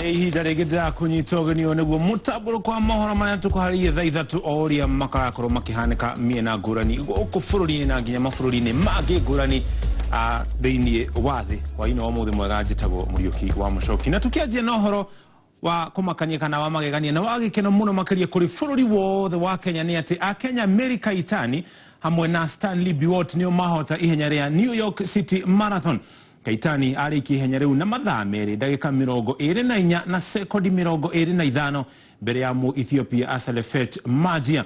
Nĩ ihinda rĩngĩ ndĩrakũnyita ũgeni ũyũ nĩguo mũtambũrũko wa mohoro marĩa tũkũharĩirie thaa 3 o ũrĩa makarakorwo makĩhanĩka mĩena ngũrani gũkũ bũrũri-inĩ na nginya mabũrũri-inĩ mangĩ ngũrani thĩinĩ wa thĩ. Hwaĩ-inĩ wa ũmũthĩ mwega, njĩtagwo Mũriũki wa Mũcoki, na tũkĩanjia na ũhoro wa kũmakania kana wa magegania na wa gĩkeno mũno makĩria kũrĩ bũrũri wothe wa Kenya nĩ atĩ Akenya Mary Kaitani hamwe na Stanley Biwott nĩo mahota ihenya rĩa New York City Marathon. Kaitani arĩkia ihenya rĩu na mathaa 2 ndagĩka 24 na sekondi 25 mbere ya mu Ethiopia Aselefet Majia.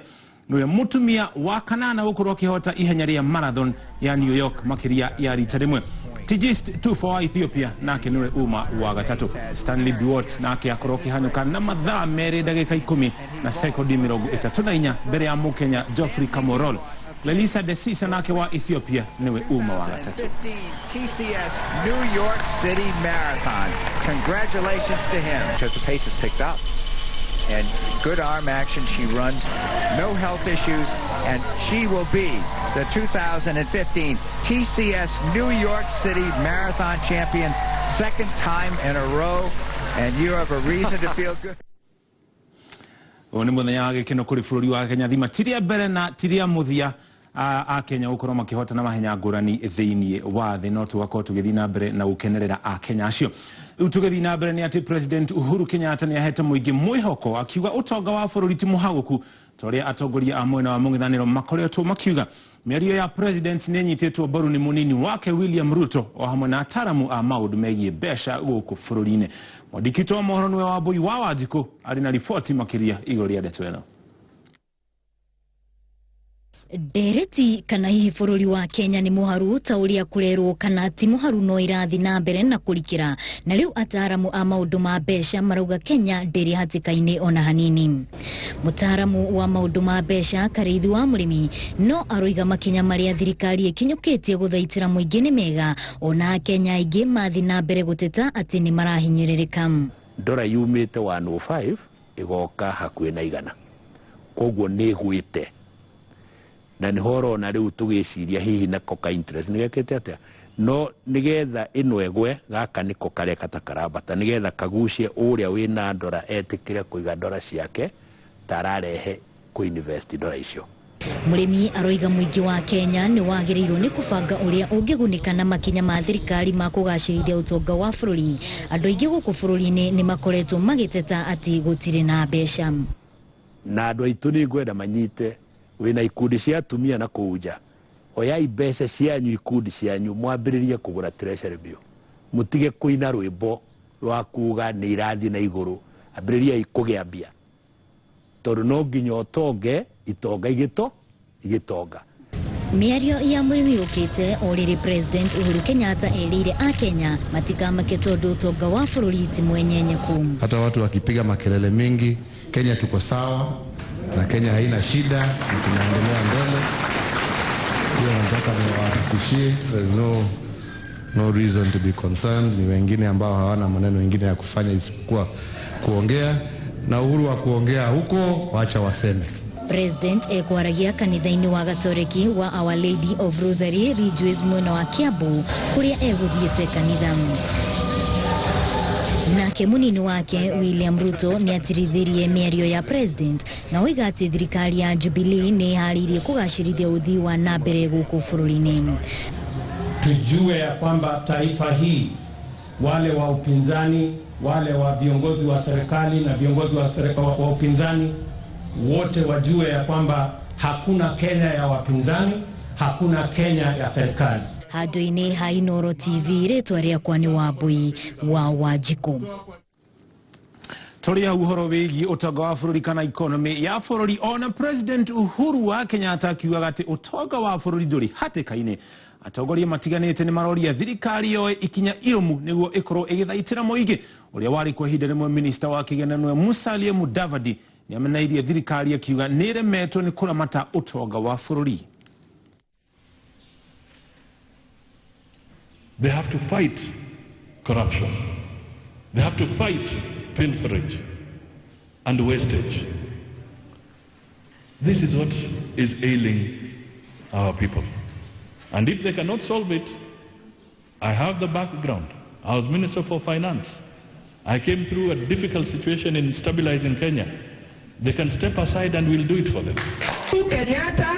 Nĩwe mũtumia wa kanana gũkorwo akĩhota ihenya rĩa marathon ya New York makĩria ya rita rĩmwe. Tigist Tufa wa Ethiopia nake nĩwe uma wa gatatũ. Stanley Biwott nake akorwo akĩhanyũka na mathaa 2 ndagĩka 10 na sekondi 34 mbere ya mũkenya Geoffrey Kamworor. Lelisa Desisa nake wa Ethiopia nĩwe uma wa gatatũ. TCS New York City Marathon. Congratulations to him. Because the pace has picked up. And good arm action. She runs no health issues, and she will be the 2015 TCS New York City Marathon champion, second time in a row, and you have a reason to feel good. Ũyũ nĩ mũthenya wa gĩkeno kũrĩ bũrũri wa Kenya thima ti rĩa mbere na ti rĩa mũthia a Kenya gũkorwo makĩhotana mahenya ngũrani thĩinĩ wa thĩ, no tũgakorwo tũgĩthiĩ na mbere na gũkenerera a Kenya acio. Rĩu tũgĩthiĩ na mbere nĩ atĩ President Uhuru Kenyatta nĩ ahete mũingĩ mwĩhoko akiuga ũtonga wa bũrũri ti mũhagũku ta ũrĩa atongoria a mwena wa mũng'ethanĩro makoretwo makiuga. Mĩario ya President nĩ ĩnyitĩtwo mbaru nĩ mũnini wake William Ruto o hamwe na ataramu a maũndũ megiĩ mbeca gũkũ bũrũri-inĩ. Mwandĩki witũ wa mohoro nĩwe Wambui wa Wanjikũ arĩ na riboti makĩria igũrũ rĩa ndeto ĩno. Ndereti kana hihi bũrũri wa Kenya nĩ mũharu ta ũrĩa kũrerwo kana ti mũharu no ĩrathiĩ na mbere na kũrikĩra, na rĩu ataramu a maũndũ ma mbeca marauga Kenya ndĩrĩ hatĩka-inĩ ona hanini. Mũtaramu wa maũndũ ma mbeca Karĩithi wa Mũrĩmi no aroiga makinya marĩa thirikari ĩkinyũkĩtie gũthaitĩra mũingĩ nĩ mega, ona Akenya aingĩ mathiĩ na mbere gũteta atĩ nĩ marahinyĩrĩrĩka. Ndora yumĩte 105 ĩgoka hakuhĩ na 100, koguo nĩ ĩgwĩte, na nĩho ũrona rĩu tũgĩciria hihi nako ka interest nĩ gekĩte atĩa, no nĩgetha ĩno ĩgwe gaka nĩko kareka ta karambata, nĩgetha kagucie ũrĩa wĩna ndora etĩkĩre kũiga ndora ciake ta ararehe kũ-invest ndora icio. Mũrĩmi aroiga mũingĩ wa Kenya nĩ wagĩrĩirwo nĩ kũbanga ũrĩa ũngĩgunĩka na makinya ma thirikari ma kũgacĩrithia ũtonga wa bũrũri. Andũ aingĩ gũkũ bũrũri-inĩ nĩ makoretwo magĩteta atĩ gũtirĩ na mbeca. Na andũ aitũ nĩ ngwenda manyite wĩna ikundi cia atumia na kũu nja, oyai mbeca cianyu ikundi cianyu mwambĩrĩrie kũgũra treasury bill, mũtige kũina rwĩmbo rwa kuga nĩ irathiĩ na igũrũ, ambĩrĩriai kũgĩa mbia, tondũ no nginya ũtonge itonga igĩtonga. Mĩario ya mũrĩmi yũkĩte o rĩrĩ President Uhuru Kenyatta erĩire Akenya matikamake tondũ ũtonga wa bũrũri ti mwenyenyeku. Hata watu wakipiga makelele mingi, Kenya tuko sawa na Kenya haina shida na tunaendelea mbele. Hiyo nataka niwahakikishie, there is no reason to be concerned. Ni wengine ambao hawana maneno mengine ya kufanya isipokuwa kuongea, na uhuru wa kuongea huko wacha waseme. President ekwaragia kanitha-inĩ wa Gatoreki wa Our Lady of Rosary Ridgeways mwena wa Kiambu kũrĩa egũthiĩte kanitha. Nake mũnini wake William Ruto nĩ atirithirie mĩario ya President na oiga atĩ thirikari ya Jubilee nĩ ĩharĩirie kũgacĩrithia ũthii wa na mbere gũkũ bũrũri-inĩ. Tujue ya kwamba taifa hii, wale wa upinzani, wale wa viongozi wa serikali na viongozi wa upinzani, wote wajue ya kwamba hakuna Kenya ya wapinzani, hakuna Kenya ya serikali. Handũ-inĩ ha Inooro TV, rĩtwa rĩakwa nĩ Wambui wa Wanjikũ. Tũrĩ hau ũhoro wĩgiĩ ũtonga wa bũrũri kana economy ya bũrũri, ona President Uhuru wa Kenyatta akiugaga atĩ ũtonga wa bũrũri ndũrĩ hatĩka-inĩ. Atongoria matiganĩte nĩ maroria thirikari yoe ikinya irũmu nĩguo ĩkorwo ĩgĩthaitĩra mũingĩ. Ũrĩa warĩ kwa ihinda rĩmwe minista wa kĩgĩna nĩwe Musalia Mudavadi nĩ ameneirie thirikari akiuga nĩ ĩremetwo nĩ kũramata ũtonga wa bũrũri. They have to fight corruption. They have to fight pilferage and wastage. This is what is ailing our people. And if they cannot solve it, I have the background. I was Minister for Finance. I came through a difficult situation in stabilizing Kenya. They can step aside and we'll do it for them. Kenyatta,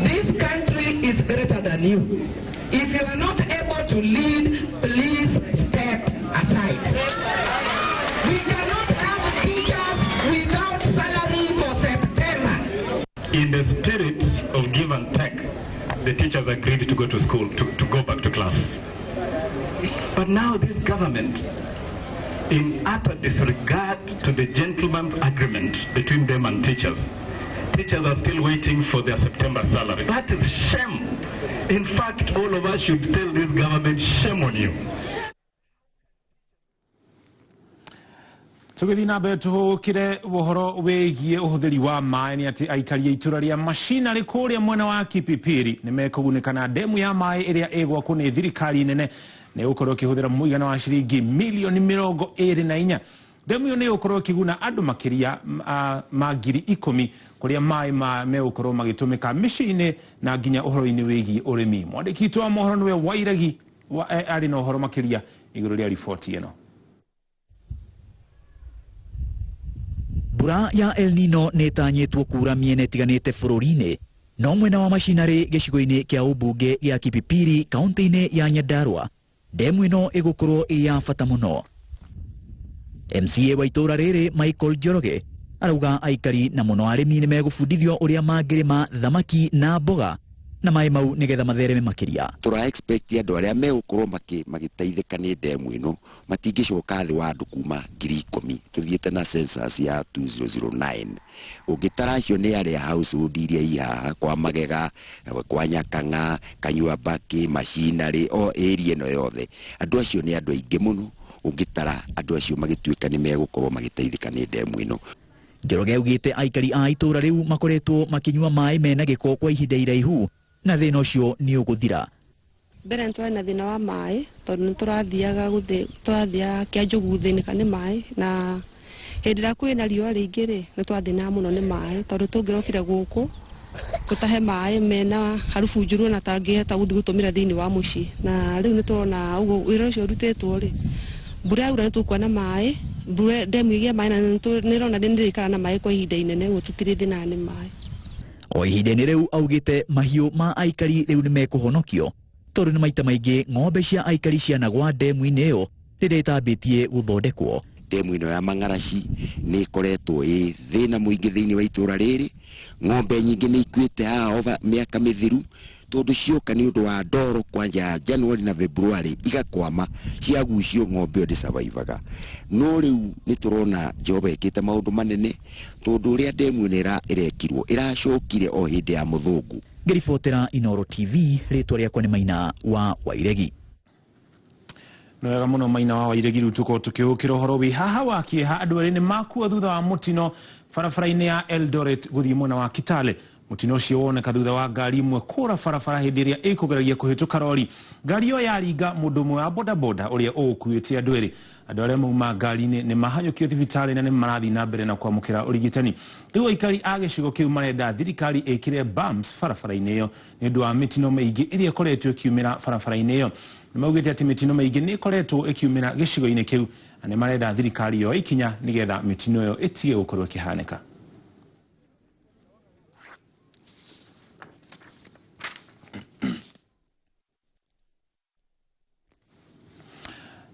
this country is greater than you. If you are not able to lead, please step aside. We cannot have teachers without salary for September. In the spirit of give and take, the teachers agreed to go to school, to go back to class. But now this government, in utter disregard to the gentleman's agreement between them and teachers, teachers are still waiting for their September salary. That is shame. In fact, all of us should tell this government, shame on you. Tũgĩthiĩ na mbere tũhũkĩre ũhoro wĩgiĩ ũhũthĩri wa maĩ nĩ atĩ aikari a itũra rĩa Macinarĩ kũrĩa mwena wa Kipipiri nĩ mekũgunĩka na ndemu ya maĩ ĩrĩa ĩgwakwo nĩ thirikari nene na ĩgũkorwo ĩkĩhũthĩra mũigana wa ciringi milioni 24. Ndemu ĩyo nĩ ĩgũkorwo ĩkĩguna andũ makĩria ma 10,000 kũrĩa maĩ megũkorwo magĩtũmĩka mĩciĩ-inĩ na nginya ũhoro-inĩ wĩgiĩ ũrĩmi. Mwandĩki witũ wa mohoro nĩwe Wairegi arĩ na ũhoro makĩria igũrũ rĩa riboti ĩno. Mbura ya El Nino nĩ ĩtanyĩtwo kura mĩena ĩtiganĩte bũrũri-inĩ, no mwena wa Macinarĩ gĩcigo-inĩ kĩa ũmbunge gĩa Kipipiri kaunti-inĩ ya Nyandarua, ndemu ĩno ĩgũkorwo ĩ ya bata mũno. MCA wa itũũra rĩrĩ Michael Njoroge arauga aikari na mũno arĩmi nĩ megũbundithio ũrĩa mangĩrĩma thamaki na mboga na maĩ mau nĩgetha mathereme makĩria. Tũra expect andũ arĩa megũkorwo magĩteithĩka nĩ ndemu ĩno matingĩcoka thĩ wa andũ kuma 10,000. Tũthiĩte na census ya 2009. Ũngĩtara acio nĩ arĩa household iria i haha kwa Magega, kwa Nyakang'a, Kanyua Mbakĩ, Macinarĩ, o area ĩno yothe. Andũ acio nĩ andũ aingĩ mũno. Ũngĩtara andũ acio magĩtuĩka nĩ megũkorwo magĩteithĩka nĩ ndemu ĩno. Njoroge augĩte aikari a itũũra rĩu makoretwo makĩnyua maĩ mena gĩko kwa ihinda iraihu na thĩna ũcio nĩ ũgũthira. Mbere nĩ twarĩ na thĩna wa maĩ tondũ nĩ tũrathiaga kĩa Njogu gũthĩnĩka nĩ maĩ, na hĩndĩ ĩrĩa kwĩna riũa rĩingĩ rĩ nĩ twathĩnaga mũno nĩ maĩ tondũ tũngĩrokire gũkũ tũtahe maĩ mena harubu njũru na tangĩhota gũthiĩ gũtũmĩra thĩinĩ wa mũciĩ. Na rĩu nĩ tũrona ũguo wĩra ũcio ũrutĩtwo rĩ, mbura yaura nĩ tũkuona maĩ, mbura ndemu ĩgĩe maĩ na nĩ ĩrona nĩ ĩrĩikara na maĩ kwa ihinda inene, ũguo tũtirĩ thĩna nĩ maĩ. O ihinda-inĩ rĩu augĩte mahiũ ma aikari rĩu nĩ mekũhonokio tondũ nĩ maita maingĩ ng'ombe cia aikari cianagwa ndemu-inĩ ĩyo rĩrĩa ĩtambĩtie gũthondekwo. Ndemu ĩno ya Mang'araci nĩ ĩkoretwo ĩ thĩna mũingĩ thĩinĩ wa itũũra rĩrĩ. Ng'ombe nyingĩ nĩ ikuĩte haha over mĩaka mĩthiru tondũ cioka nĩ ũndũ wa ndoro kwanja January na February igakwama, ciagucio ng'ombe ĩyo ndĩcavaivaga. No rĩu nĩ tũrona Jehova ĩkĩte maũndũ manene tondũ ũrĩa ndemu ĩno ĩrekirwo ĩracokire o hĩndĩ ya mũthũngũ. Ngĩribotera Inooro TV, rĩtwa rĩakwa nĩ Maina wa Wairegi. Nĩ wega mũno Maina wa Wairegi, rĩu tũkorwo tũkĩhũkĩra ũhoro wĩ haha wa kĩeha. Andũ erĩ nĩ makua thutha wa mũtino barabara-inĩ ya Eldoret gũthiĩ mwena wa Kitale. Mũtino ũcio woneka thutha wa ngari ĩmwe kũra barabara hĩndĩ ĩrĩa ĩkũgeragia kũhĩtũka rori. Ngari ĩyo yaringa mũndũ ũmwe wa bodaboda ũrĩa ũgũkuĩte andũ erĩ. Andũ arĩa mauma ngari-inĩ nĩ mahanyũkio thibitarĩ na nĩ marathiĩ na mbere na kwamũkĩra ũrigitani. Rĩu aikari a gĩcigo kĩu marenda thirikari ĩkĩre bumps barabara-inĩ ĩyo nĩ ũndũ wa mĩtino mĩingĩ ĩrĩa ĩkoretwo ĩkiumĩra barabara-inĩ ĩyo. Nĩ maugĩte atĩ mĩtino mĩingĩ nĩ ĩkoretwo ĩkiumĩra gĩcigo-inĩ kĩu na nĩ marenda thirikari yoe ikinya nĩgetha mĩtino ĩyo ĩtige gũkorwo ĩkĩhanĩka.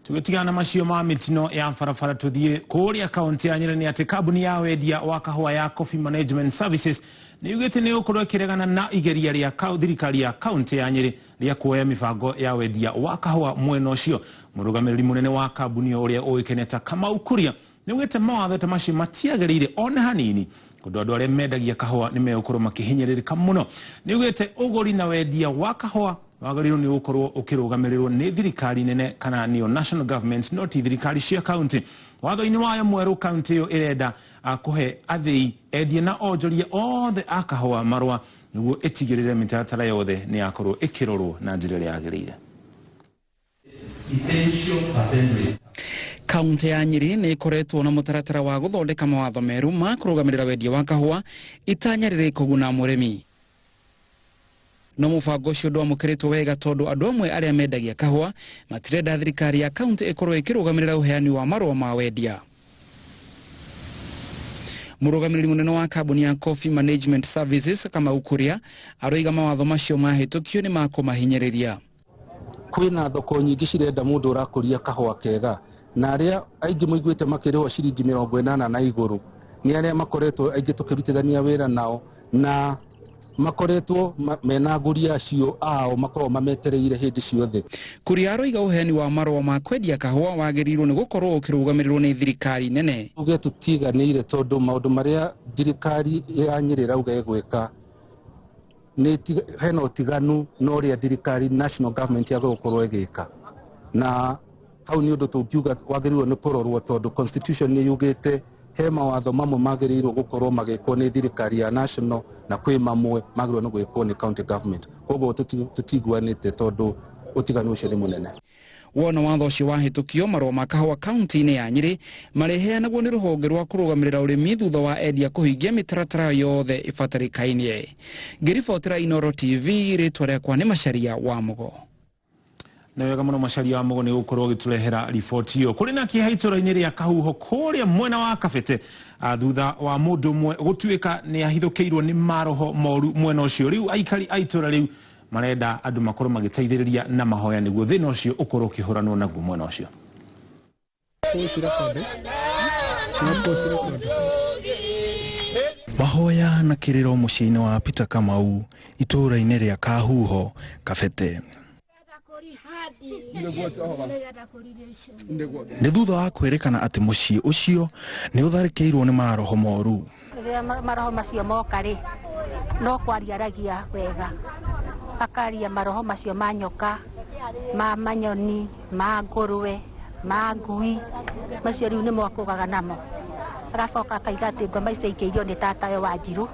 Tũgĩtigana na macio ma mĩtino ya barabara tũthiĩ kũrĩa kaunti ya Nyĩrĩ nĩ atĩ kambuni ya wendia wa kahũa ya Coffee Management Services nĩ yugĩte nĩ ĩgũkorwo ĩkĩregana na igeria rĩa thirikari ya kaunti ya Nyĩrĩ rĩa kuoya mĩbango ya wendia wa kahũa mwena ũcio. Mũrũgamĩrĩri mũnene wa kambuni ĩyo ũrĩa ũĩkaine ta Kamau Kuria nĩ augĩte mawatho ta macio matiagĩrĩire ona hanini tondũ andũ arĩa mendagia kahũa nĩ megũkorwo makĩhinyĩrĩrĩka mũno. Nĩ augĩte ũgũri na wendia wa kahũa wagĩrĩirwo nĩ gũkorwo ũkĩrũgamĩrĩrwo nĩ thirikari nene kana nĩyo national government, no ti thirikari cia kaunti. Watho-inĩ wayo mwerũ kaunti ĩyo ĩrenda kũhe athĩi, endia na onjoria othe a kahũa marũa nĩguo ĩtigĩrĩre mĩtaratara yothe nĩ yakorwo ĩkĩrorwo na njĩra ĩrĩa yagĩrĩire. Kaunti ya Nyĩrĩ nĩ ĩkoretwo na mũtaratara wa gũthondeka mawatho merũ ma kũrũgamĩrĩra wendia wa kahũa itanya rĩrĩ kũguna mũrĩmi. No mũbango ũcio ndwamũkĩrĩtwo wega tondũ andũ amwe arĩa mendagia kahũa matirenda thirikari ya kaunti ĩkorwo ĩkĩrũgamĩrĩra ũheani wa marũa ma wendia. Mũrũgamĩrĩri mũnene wa kambuni ya Coffee Management Services Kamau Kuria aroiga mawatho macio mahĩtũkio nĩ makũmahinyĩrĩria. Kwĩna thoko nyingĩ cirenda mũndũ ũrakũria kahũa kega, na arĩa aingĩ mũiguĩte makĩrĩhwo ciringi 80 na igũrũ nĩ arĩa makoretwo aingĩ tũkĩrutithania wĩra nao, na makoretwo mena agũri acio ao makoragwo mametereire hĩndĩ ciothe. Kuria aroiga ũheani wa marũa ma kwendia kahũa wagĩrĩirwo nĩ gũkorwo ũkĩrũgamĩrĩrwo nĩ thirikari nene. Tuge tũtiganĩire tondũ maũndũ marĩa thirikari ya Nyĩrĩ ĩrauga ĩgwĩka nĩ hena ũtiganu na ũrĩa thirikari national government yagĩrĩirwo gũkorwo ĩgĩka, na hau nĩ ũndũ tũngiuga wagĩrĩirwo nĩ kũrorwo tondũ constitution nĩ yugĩte he mawatho mamwe magĩrĩirwo gũkorwo magĩkwo nĩ thirikari ya national na kwĩ mamwe magĩrĩirwo nĩ gwĩkwo nĩ county government. Koguo tũtiguanĩte tondũ ũtiganu ũcio nĩ mũnene. Wona watho ũcio wahĩtũkio, marũa ma kahũa kaunti-inĩ ya Nyĩrĩ marĩheanagwo nĩ rũhonge rwa kũrũgamĩrĩra ũrĩmi thutha wa endia kũhingia mĩtaratara yothe ĩbatarĩkainie. Ngĩribotera Inooro TV, rĩtwa rĩakwa nĩ Macharia wa Mũgo. Na wega mũno Macharia wa Mũgo nĩ gũkorwo ũgĩtũrehera riboti ĩyo. Kũrĩ na kĩeha itũra-inĩ rĩa Kahuho kũrĩa mwena wa Kabete thutha wa mũndũ ũmwe gũtuĩka nĩ ahithũkĩirwo nĩ maroho moru mwena ũcio. Rĩu aikari a itũra rĩu marenda andũ makorwo magĩteithĩrĩria na mahoya nĩguo thĩna ũcio ũkorwo ũkĩhũranwo naguo mwena ũcio. Mahoya na kĩrĩro mũciĩ-inĩ wa Peter Kamau itũra-inĩ rĩa Kahuho Kabete. Nĩ thutha wa kwĩrĩkana atĩ mũciĩ ũcio nĩ ũtharĩkĩirwo nĩ maroho moru. Rĩrĩa maroho macio moka rĩ, no kwaria aragia wega, akaria maroho macio ma nyoka, ma manyoni, ma ngũrwe, ma ngui, macio rĩu nĩmo akũgaga namo. Agacoka akaiga atĩ ngoma icio ikĩirio nĩ tatawe wa Njirũ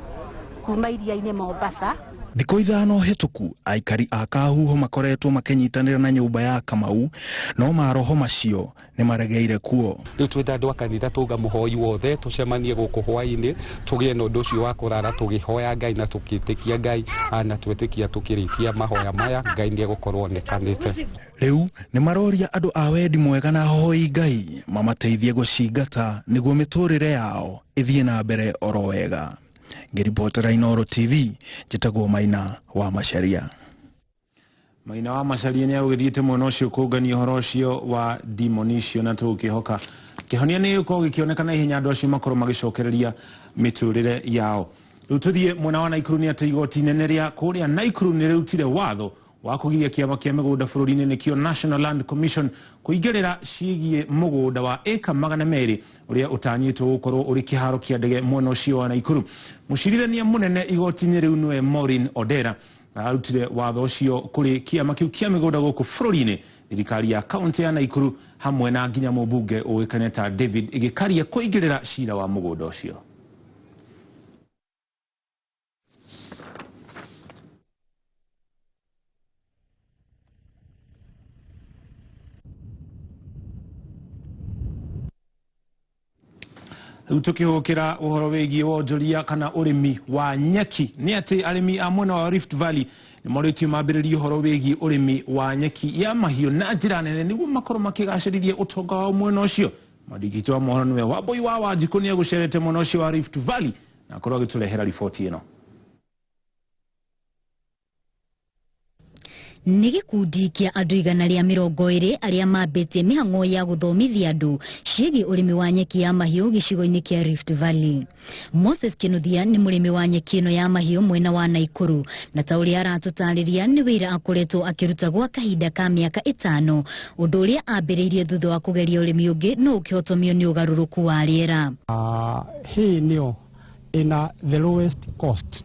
kuma iria-inĩ Mombasa. Thikũ 5 hĩtũku aikari a Kahuho makoretwo makĩnyitanĩra na nyũmba ya Kamau, no maroho macio nĩ maregeire kuo. Rĩu twenda andũ a kanitha tũga mũhoi wothe tũcemanie gũkũ hwaĩ-inĩ tũgĩe na ũndũ ũcio wa kũrara tũgĩhoya Ngai na tũkĩtĩkia Ngai, na twetĩkia tũkĩrĩkia mahoya maya Ngai nĩ egũkorwo onekanĩte. Rĩu nĩ maroria andũ a wendi mwega na ahoi Ngai mamateithie gũcingata nĩguo mĩtũrĩre yao ĩthiĩ na mbere oro wega. Ngĩribotera Inooro TV, njĩtagwo Maina wa Macharia. Maina wa Macharia nĩ agũgĩthiĩte mwena ũcio kũngania ũhoro ũcio wa demon icio, na tũgũkĩhoka kĩhonia nĩ gĩgũkorwo gĩkĩoneka na ihenya andũ acio makorwo magĩcokereria mĩtũrĩre yao. Rĩu tũthiĩ mwena wa Naikuru nĩ atĩ igoti inene rĩa kũrĩa Naikuru nĩ rĩrutire watho wa kũgiria kĩama kĩa mĩgũnda bũrũri-inĩ nĩkĩo National Land Commission kũingĩrĩra ciĩgiĩ mũgũnda wa ĩka 200 ũrĩa ũtanyĩtwo gũkorwo ũrĩ kĩharo kĩa ndege mwena ũcio wa Naikuru. Mũcirithania mũnene igoti-inĩ rĩu nĩwe Maureen Odera arutire watho ũcio kũrĩ kĩama kĩu kĩa mĩgũnda gũkũ bũrũri-inĩ, thirikari ya kaunti ya Naikuru hamwe na nginya mũmbunge ũĩkaine ta David Gĩkaria kũingĩrĩra cira wa mũgũnda ũcio. Rĩu tũkĩhũkĩra ũhoro wĩgiĩ wonjoria kana ũrĩmi wa nyeki nĩ atĩ arĩmi a mwena wa Rift Valley nĩ morĩtio mambĩrĩrie ũhoro wĩgiĩ ũrĩmi wa nyeki ya mahiũ na njĩra nene nĩguo makorwo makĩgacĩrithia ũtonga wao mwena ũcio. Mwandĩki witũ wa mohoro nĩwe Wambui wa Wanjikũ nĩ egũcerete mwena ũcio wa Rift Valley na akorwo agĩtũrehera riboti ĩno. Nĩ gĩkundi kĩa andũ 120 arĩa mambĩtie mĩhang'o ya gũthomithia andũ ciĩgiĩ ũrĩmi wa nyeki ya mahiũ gĩcigo-inĩ kĩa Rift Valley. Moses Kinuthia nĩ mũrĩmi wa nyeki ĩno ya mahiũ mwena wa Naikuru, na ta ũrĩa aratũtarĩria nĩ wĩra akoretwo akĩruta gwa kahinda ka mĩaka 5, ũndũ ũrĩa ambĩrĩirie thutha wa kũgeria ũrĩmi ũngĩ no ũkĩhotomio nĩ ũgarũrũku wa rĩera. Hii nĩyo ĩna the lowest cost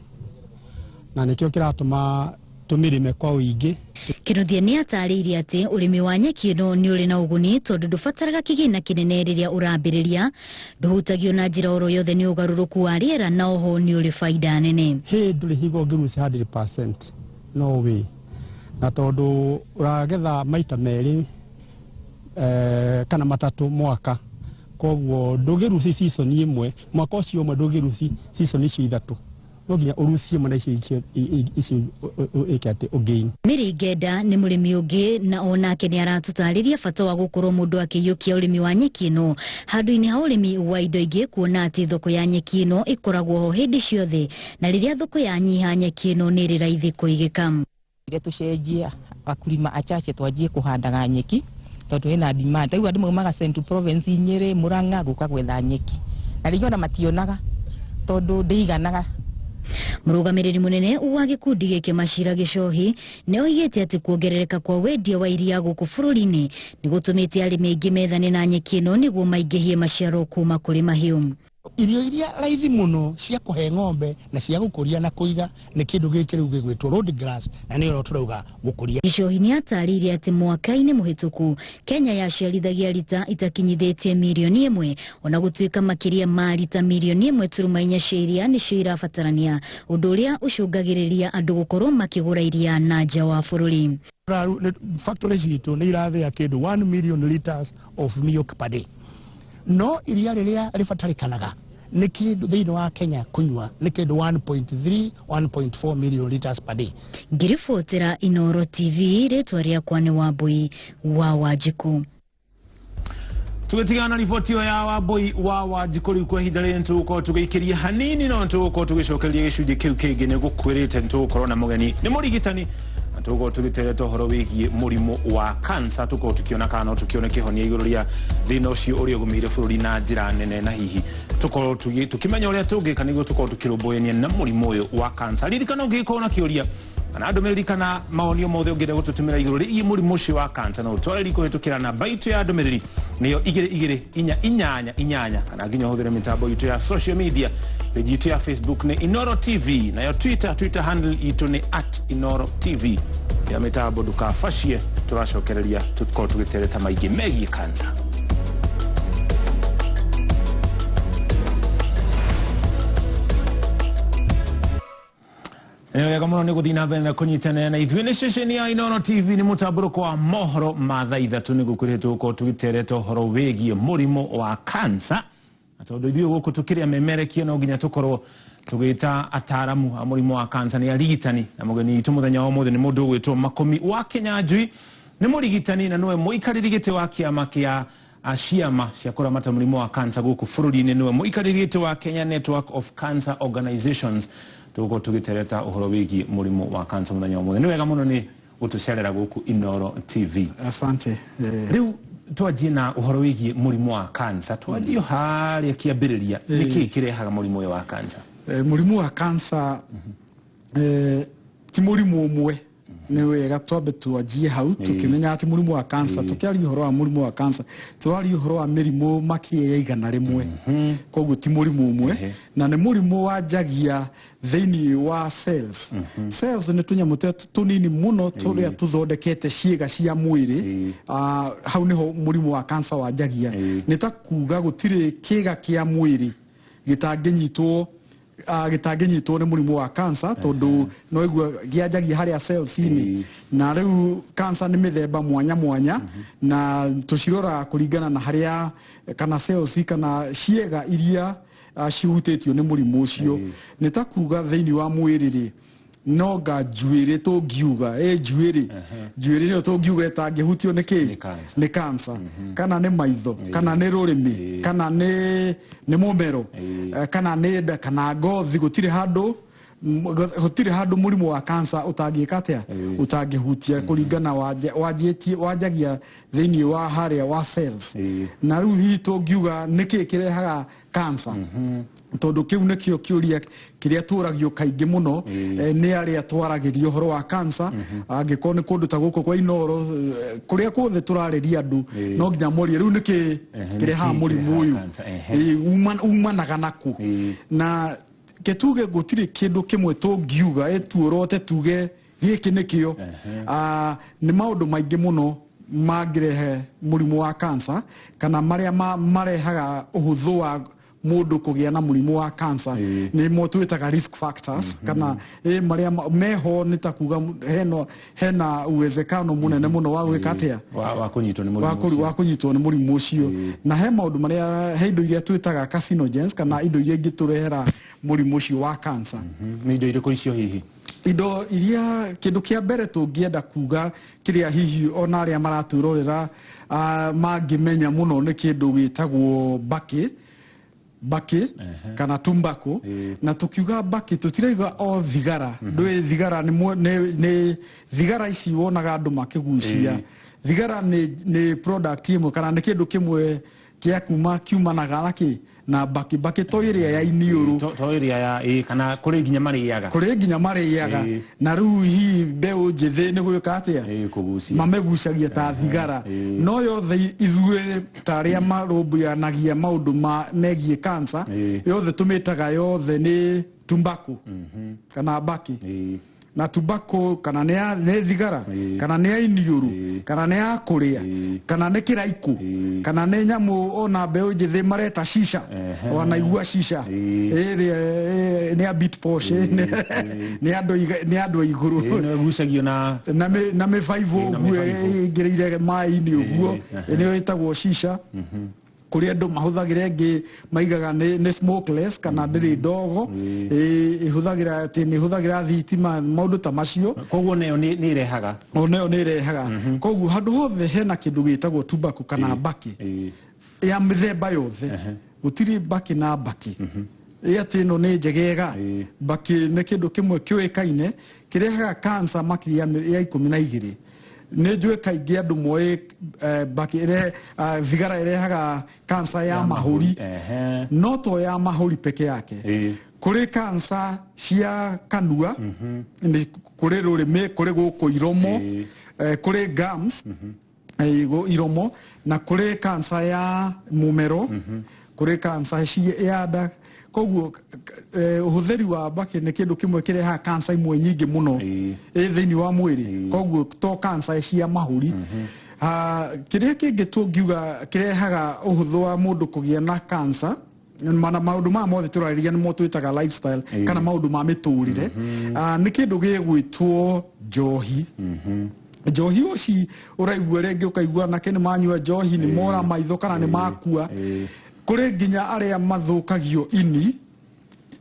na nĩkĩo kĩratũma tũmĩrĩme kwa ũingĩ. Kinuthia nĩ atarĩirie atĩ ũrĩmi wa nyeki ĩno nĩ ũrĩ na ũguni tondũ ndũbataraga kĩgĩna kĩnene rĩrĩa ũrambĩrĩria, ndũhutagio na njĩra oro yothe nĩ ũgarũrũku wa rĩera, na oho nĩ ũrĩ baida nene. Hĩ ndũrĩ hingo ũngĩrucia 100% no way, na tondũ ũragetha maita merĩ kana matatũ mwaka, koguo ndũngĩruci season ĩmwe mwaka ũcio ũmwe, ndũngĩruci season icio ithatũ, No nginya ũrucie mwena icio icio icio ĩke atĩ ũgain. Mary Ngenda nĩ mũrĩmi ũngĩ na onake nĩ aratũtarĩria bata wa gũkorwo mũndũ akĩiyũkia ũrĩmi wa nyeki ĩno handũ-inĩ ha ũrĩmi wa indo ingĩ, kuona atĩ thoko ya nyeki ĩno ĩkoragwo ho hĩndĩ ciothe, na rĩrĩa thoko yanyiha nyeki ĩno nĩ ĩrĩ raithi kũigĩka. Tũcenjie akulima achache twanjie kũhandaga nyeki tondũ ĩna demand. Rĩu andũ maumaga Central Province, Nyĩrĩ, Murang'a gũka gwetha nyeki, na rĩngĩ ona mationaga tondũ ndĩiganaga. Mũrũgamĩrĩri mũnene wa gĩkundi gĩkĩ Macira Gĩcohi nĩ oigĩte atĩ kuongerereka kwa wendia wa iria gũkũ bũrũri-inĩ nĩ gũtũmĩte arĩmi aingĩ methane na nyeki ĩno nĩguo maingĩhie maciaro kuma kũrĩ mahiũ. Irio iria raithi mũno cia kũhe ng'ombe na cia gũkũria na kũiga nĩ kĩndũ gĩkĩ rĩu gĩgwĩtwo road grass, na nĩyo tũrauga gũkũria. Gĩcohi nĩ atarĩirie atĩ mwaka-inĩ mũhĩtũku Kenya yaciarithagia rita itakinyithĩtie 1 mirioni, ona gũtuĩka makĩria ma rita 1.4 mirioni cia iria nĩcio irabatarania, ũndũ ũrĩa ũcũngagĩrĩria andũ gũkorwo makĩgũra iria na nja wa bũrũri. Factory citũ nĩ irathĩa kĩndũ 1 million liters of milk per day, no iria rĩrĩa rĩbatarĩkanaga nĩ kĩndũ thĩinĩ wa Kenya kũnyua nĩ kĩndũ 1.3 1.4 million liters per day. Ngĩribotera Inoro TV, rĩtwa rĩakwa nĩ Wambui wa Wanjikũ. Tũgĩtigana na riboti ĩyo ya Wambui wa Wanjikũ, rĩu kwa ihinda rĩrĩ nĩtũgũkorwo tũgĩikĩria hanini, no nĩtũgũkorwo tũgĩcokereria gĩcunjĩ kĩu kĩngĩ. Nĩ gũkwĩrĩte nĩtũgũkorwo na mũgeni, nĩ mũrigitani, na tũgũkorwo tũgĩtereta ũhoro wĩgiĩ mũrimũ wa kansa, tũkorwo tũkĩona kana no tũkĩone kĩhonia igũrũ rĩa thĩna ũcio ũrĩa ũgũmĩire bũrũri na njĩra nene, na hihi tũkorwo tũkĩmenya ũrĩa tũngĩka nĩguo tũkorwo tũkĩrũmbũyania na mũrimũ ũyũ wa kansa. Ririkana, ũngĩgĩkorwo na kĩũria kana ndũmĩrĩri kana mawoni o mothe ũngĩenda gũtũtũmĩra igũrũ rĩgiĩ mũrimũ ũcio wa kansa, no ũtwarĩri kũhĩtũkĩra namba itũ ya ndũmĩrĩri, nĩyo 22488, kana nginya ũhũthĩre mĩtambo itũ ya social media. Page itũ ya Facebook nĩ Inoro TV, nayo Twitter handle itũ nĩ @InoroTV. Ya mĩtambo, ndũkabacie, tũracokereria tũkorwo tũgĩtereta maingĩ megiĩ kansa. Nĩ wega mũno nĩ gũthiĩ na mbere na kũnyitanĩra na ithuĩ. Nĩ ceceni ya Inooro TV, nĩ mũtambũrũko wa mohoro ma thaa 3 nĩguo kwĩrĩtwo gũkorwo tũgĩtereta ũhoro wĩgiĩ mũrimũ wa kansa, na tondũ ithuĩ gũkũ tũkĩrĩa memerekia no nginya tũkorwo tũgĩta ataramu a mũrimũ wa kansa, nĩ arigitani, na mũgeni witũ mũthenya wa ũmũthĩ nĩ mũndũ ũgwĩtwo Makũmi wa Kĩnyanjui. Nĩ mũrigitani na nĩwe mũikarĩri gĩtĩ wa kĩama kĩa ciama cia kũramata mũrimũ wa kansa gũkũ bũrũri-inĩ, nĩwe mũikarĩri gĩtĩ wa Kenya Network of Cancer Organizations. Tũgũkorwo tũgĩtereta ũhoro wĩgiĩ mũrimũ wa kansa mũthenya wa ũmũthĩ. Nĩ wega mũno nĩ gũtũcerera gũkũ Inoro TV. Asante. Rĩu twanjie na ũhoro wĩgiĩ mũrimũ wa kansa, twanjie harĩa kĩambĩrĩria. Nĩ kĩĩ kĩrehaga mũrimũ ũyũ wa kansa? Mũrimũ wa kansa ti mũrimũ ũmwe. Nĩ wega twambe twanjie hau tũkĩmenya atĩ mũrimũ wa kansa, tũkĩaria ũhoro wa mũrimũ wa kansa, tũraria ũhoro wa mĩrimũ makĩria ya 100. Koguo ti mũrimũ ũmwe, na nĩ mũrimũ wanjagia thĩinĩ wa cells. Cells nĩ tũnyamũ tũrĩa tũnini mũno tũrĩa tũthondekete ciĩga cia mwĩrĩ. Hau nĩho mũrimũ wa kansa wanjagia. Nĩ ta kuga gũtirĩ kĩga kĩa mwĩrĩ gĩtangĩnyitwo gĩtangĩnyitwo nĩ mũrimũ wa cancer, tondũ no igua gĩanjagia harĩa cells-inĩ. Na rĩu cancer nĩ mĩthemba mwanya mwanya, na tũciroraga kũringana na harĩa kana cells kana ciĩga iria cihutĩtio nĩ mũrimũ ũcio. Nĩ ta kuga thĩinĩ wa mwĩrĩ rĩ, no nga njuĩrĩ tũngiuga njuĩrĩ nĩyo tũngiuga ĩtangĩhutio nĩ kĩ? Nĩ cancer, kana nĩ maitho, kana nĩ rũrĩmĩ, kana nĩ mũmero, kana nĩ nda, kana ngothi. Gũtirĩ handũ mũrimũ wa cancer ũtangĩka atĩa, ũtangĩhutia, kũringana wanjĩtie wanjagia thĩinĩ wa harĩa wa cells. Na rĩu hihi tũngiuga nĩkĩ kĩrehaga cancer, tondũ kĩu nĩkĩo kĩũria kĩrĩa tũragio kaingĩ mũno nĩ arĩa twaragĩria ũhoro wa cancer. Angĩkorwo nĩ kũndũ ta gũkũ kwa Inoro, kũrĩa kuothe tũrarĩria andũ, no nginya morie rĩu nĩkĩ kĩrehaga Nĩkĩ mũrimũ ũyũ? Kĩrehaga cancer? Umanaga naku na ketuge gũtirĩ kĩndũ kĩmwe tũngiuga ĩtuorote tuge gĩkĩ nĩkĩo. Nĩ maũndũ maingĩ mũno mangĩrehe mũrimũ wa cancer, kana marĩa marehaga ũhũthũ wa Mũndũ kũgĩa na mũrimũ wa cancer nĩ mo twĩtaga risk factors, kana marĩa meho nĩ ta kuga hena uwezekano mũnene mũno wa gwĩka atĩa? Wa kũnyitwo nĩ wa mũrimũ ũcio. Wa kũnyitwo nĩ mũrimũ ũcio. Na he maũndũ marĩa, he indo iria twĩtaga carcinogens, kana indo iria ingĩtũrehera mũrimũ ũcio wa cancer. Nĩ indo irĩkũ icio hihi? Indo iria, kĩndũ kĩa mbere tũngĩenda kuga kĩrĩa hihi ona arĩa maratwĩrorera mangĩmenya mũno nĩ kĩndũ gĩtagwo mbakĩ, mbakĩ kana tumbako. Na tukiuga mbakĩ tũtirauga o thigara. Ndũĩ thigara nĩ thigara ici wonaga andũ makĩgucia. Thigara nĩ product ĩmwe kana nĩ kĩndũ kĩmwe kĩa kuma kiumanaga na kĩ? Na mbakĩ. Mbakĩ to ĩrĩa ya iniũrũ. To ĩrĩa ya kana kũrĩ nginya marĩaga. Kũrĩ nginya marĩaga. Na rĩu hihi mbeũ njĩthĩ nĩ gwĩka atĩa? Kũgucia. Mamĩgucagia ta thigara. No yothe ithuĩ ta arĩa marũmbũyanagia maũndũ ma megiĩ cancer, yothe tũmĩtaga yothe nĩ tumbako kana mbakĩ. Na tumbako kana nĩ thigara, kana nĩ ya iniũrũ, kana nĩ ya kũrĩa, kana nĩ kĩraikũ, kana nĩ nyamũ ona mbeũ njĩthĩ mareta shisha. Wanaigua shisha ĩrĩa nĩ a bit posh, nĩ andũ a igũrũ. Nĩ ĩgucagio na na mĩbaibũ na ũguo mĩbaibũ. Ĩingĩrĩire maĩ-inĩ ũguo. Nĩyo ĩtagwo shisha. Kũrĩ andũ mahũthagĩra ĩngĩ maigaga nĩ smokeless kana ndĩrĩ ndogo. Ĩhũthagĩra atĩ nĩ ĩhũthagĩra thitima, maũndũ ta macio. Koguo nayo nĩ ĩrehaga. O nayo nĩ ĩrehaga. Koguo handũ hothe hena kĩndũ gĩtagwo tobacco kana mbakĩ ya mĩthemba yothe, gũtirĩ mbakĩ na mbakĩ ĩ atĩ ĩno nĩ njegega. Mbakĩ nĩ kĩndũ kĩmwe kĩũĩkaine kĩrehaga cancer makĩria ya 12. Nĩ njũĩ kaingĩ andũ moĩ mbakĩ thigara ĩrehaga cancer ya mahũri, no to ya mahũri peke yake. Kũrĩ cancer cia kanua, nĩ kũrĩ rũrĩmĩ, kũrĩ gũkũ iromo, kũrĩ gums, iromo, na kũrĩ cancer ya mũmero, kũrĩ cancer ya nda. Koguo ũhũthĩri wa mbakĩ nĩ kĩndũ kĩmwe kĩrehaga cancer imwe nyingĩ mũno ĩ thĩinĩ wa mwĩrĩ. Koguo to cancer cia mahũri. Kĩrĩa kĩngĩ tũngiuga kĩrehaga ũhũthũ wa mũndũ kũgĩa na cancer, mana maũndũ maya mothe tũrarĩria nĩmo twĩtaga lifestyle kana maũndũ ma mĩtũrĩre, nĩ kĩndũ gĩgwĩtwo njohi. Njohi ũci ũraigua rĩngĩ ũkaigua anake nĩ manyua njohi nĩ mora maitho kana nĩ makua. Kũrĩ nginya arĩa mathũkagio ini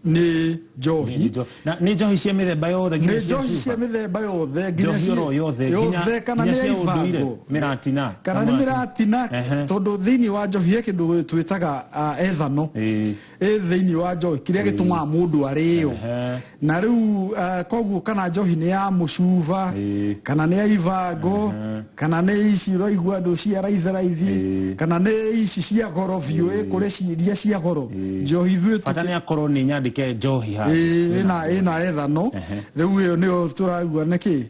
nĩ njohi. Na nĩ njohi cia mĩthemba yothe nginya Nĩ cia njohi cuba? cia mĩthemba yothe nginya Njohi oro yothe yothe, kana nginya nĩ ya cia ũndũire, ibango, mĩratina. kana nĩ mĩratina, tondũ thĩinĩ wa njohi he kĩndũ twĩtaga ethanol ĩ thĩinĩ wa njohi kĩrĩa gĩtũmaga mũndũ arĩo. Na rĩu koguo kana njohi nĩ ya mũcuba, kana nĩ ya ibango, kana nĩ ici ũraigua andũ cia raithi raithi, kana nĩ ici cia goro biũ, kũrĩ iria cia goro njohi ithuĩ Bata nĩ akorwo nĩ nyandĩke njohi haha. Ĩna ethanol. Rĩu ĩyo nĩyo tũraigua nĩkĩ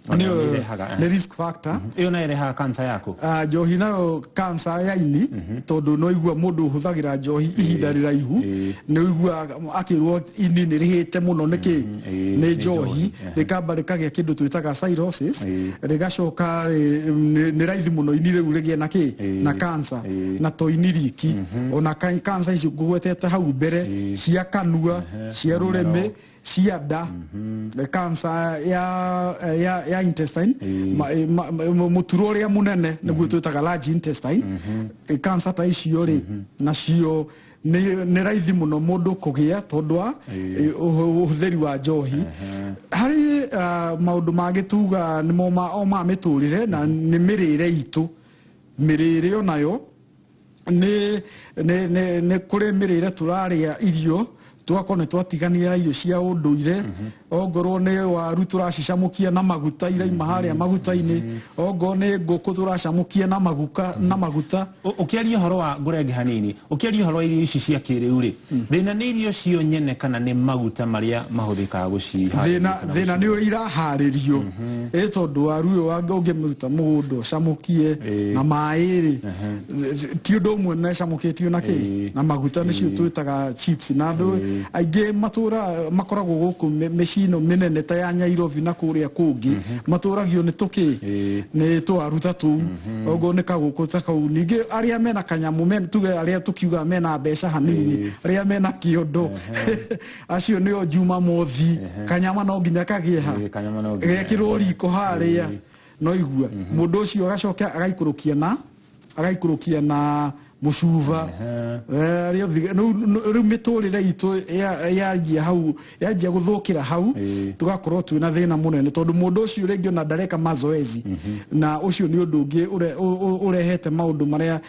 Ona nĩyo nĩ ĩrehaga, nĩ risk factor. Ĩyo nayo ĩrehaga cancer yaku? Njohi nayo cancer ya ini, tondũ no igua mũndũ ũhũthagĩra njohi ihinda rĩraihu nĩ ũigua akĩrwo ini nĩ rĩhĩte mũno. Nĩkĩ? Nĩ Nĩ njohi. Njohi. Rĩkamba rĩkagĩa kĩndũ twĩtaga cirrhosis, rĩgacoka nĩ raithi mũno ini rĩu rĩgĩe na kĩ? Na cancer. Na to ini riki, ona cancer icio ngũgwetete hau mbere cia kanua, cia rũrĩmĩ, cia nda, cancer ya intestine, mũturo ũrĩa mũnene nĩguo twĩtaga large intestine. Cancer ta icio rĩ, nacio nĩ raithi mũno mũndũ kũgĩa tondũ wa ũhũthĩri wa njohi. Harĩ maũndũ mangĩ tuga nĩmo o ma mĩtũrĩre na nĩ mĩrĩre itũ. Mĩrĩre onayo nĩ kũrĩ mĩrĩre tũrarĩa irio tũgakorwo nĩ twatiganire na irio cia ũndũire. Ongorwo nĩ waru tũracicamũkia na maguta, iraima harĩa maguta-inĩ. Ongorwo nĩ ngũkũ tũracamũkia na maguta. Ũkĩaria ũhoro wa ngũrenge hanini, ũkĩaria ũhoro wa irio ici cia kĩrĩu rĩ, thĩna nĩ irio cio nyene kana nĩ maguta marĩa mahũthĩkaga gũciharĩria Thĩna kana thĩna nĩ ũrĩa iraharĩrio, ĩ tondũ waru ũyũ ũngĩmĩruta mũgũnda ũcamũkie na maĩ rĩ, ti ũndũ ũmwe na ĩcamũkĩtio na kĩ? Na maguta, nĩcio twĩtaga chips. Na andũ aingĩ matũra makoragwo gũkũ mĩciĩ. mĩciĩ ĩno mĩnene ta ya Nyairobi na kũrĩa kũngĩ matũragio nĩ tũkĩ nĩ twaru ta tũu oguo nĩ kagũkũ ta kau ningĩ arĩa mena kanyamũ tuge arĩa tũkiuga mena mbeca hanini arĩa mena kĩondo acio nĩo Jumamothi kanyama no nginya kagĩe ha Kanyama no nginya. Gekĩrwo riko harĩa no igua mũndũ ũcio agacoka agaikũrũkia na mũcuba. Eh, rĩu mĩtũrĩre itũ yanjia hau, yanjia gũthũkĩra hau, tũgakorwo twĩna thĩna mũnene tondũ mũndũ ũcio rĩngĩ ona ndareka mazoezi, na ũcio nĩ ũndũ ũngĩ ũrehete maũndũ marĩa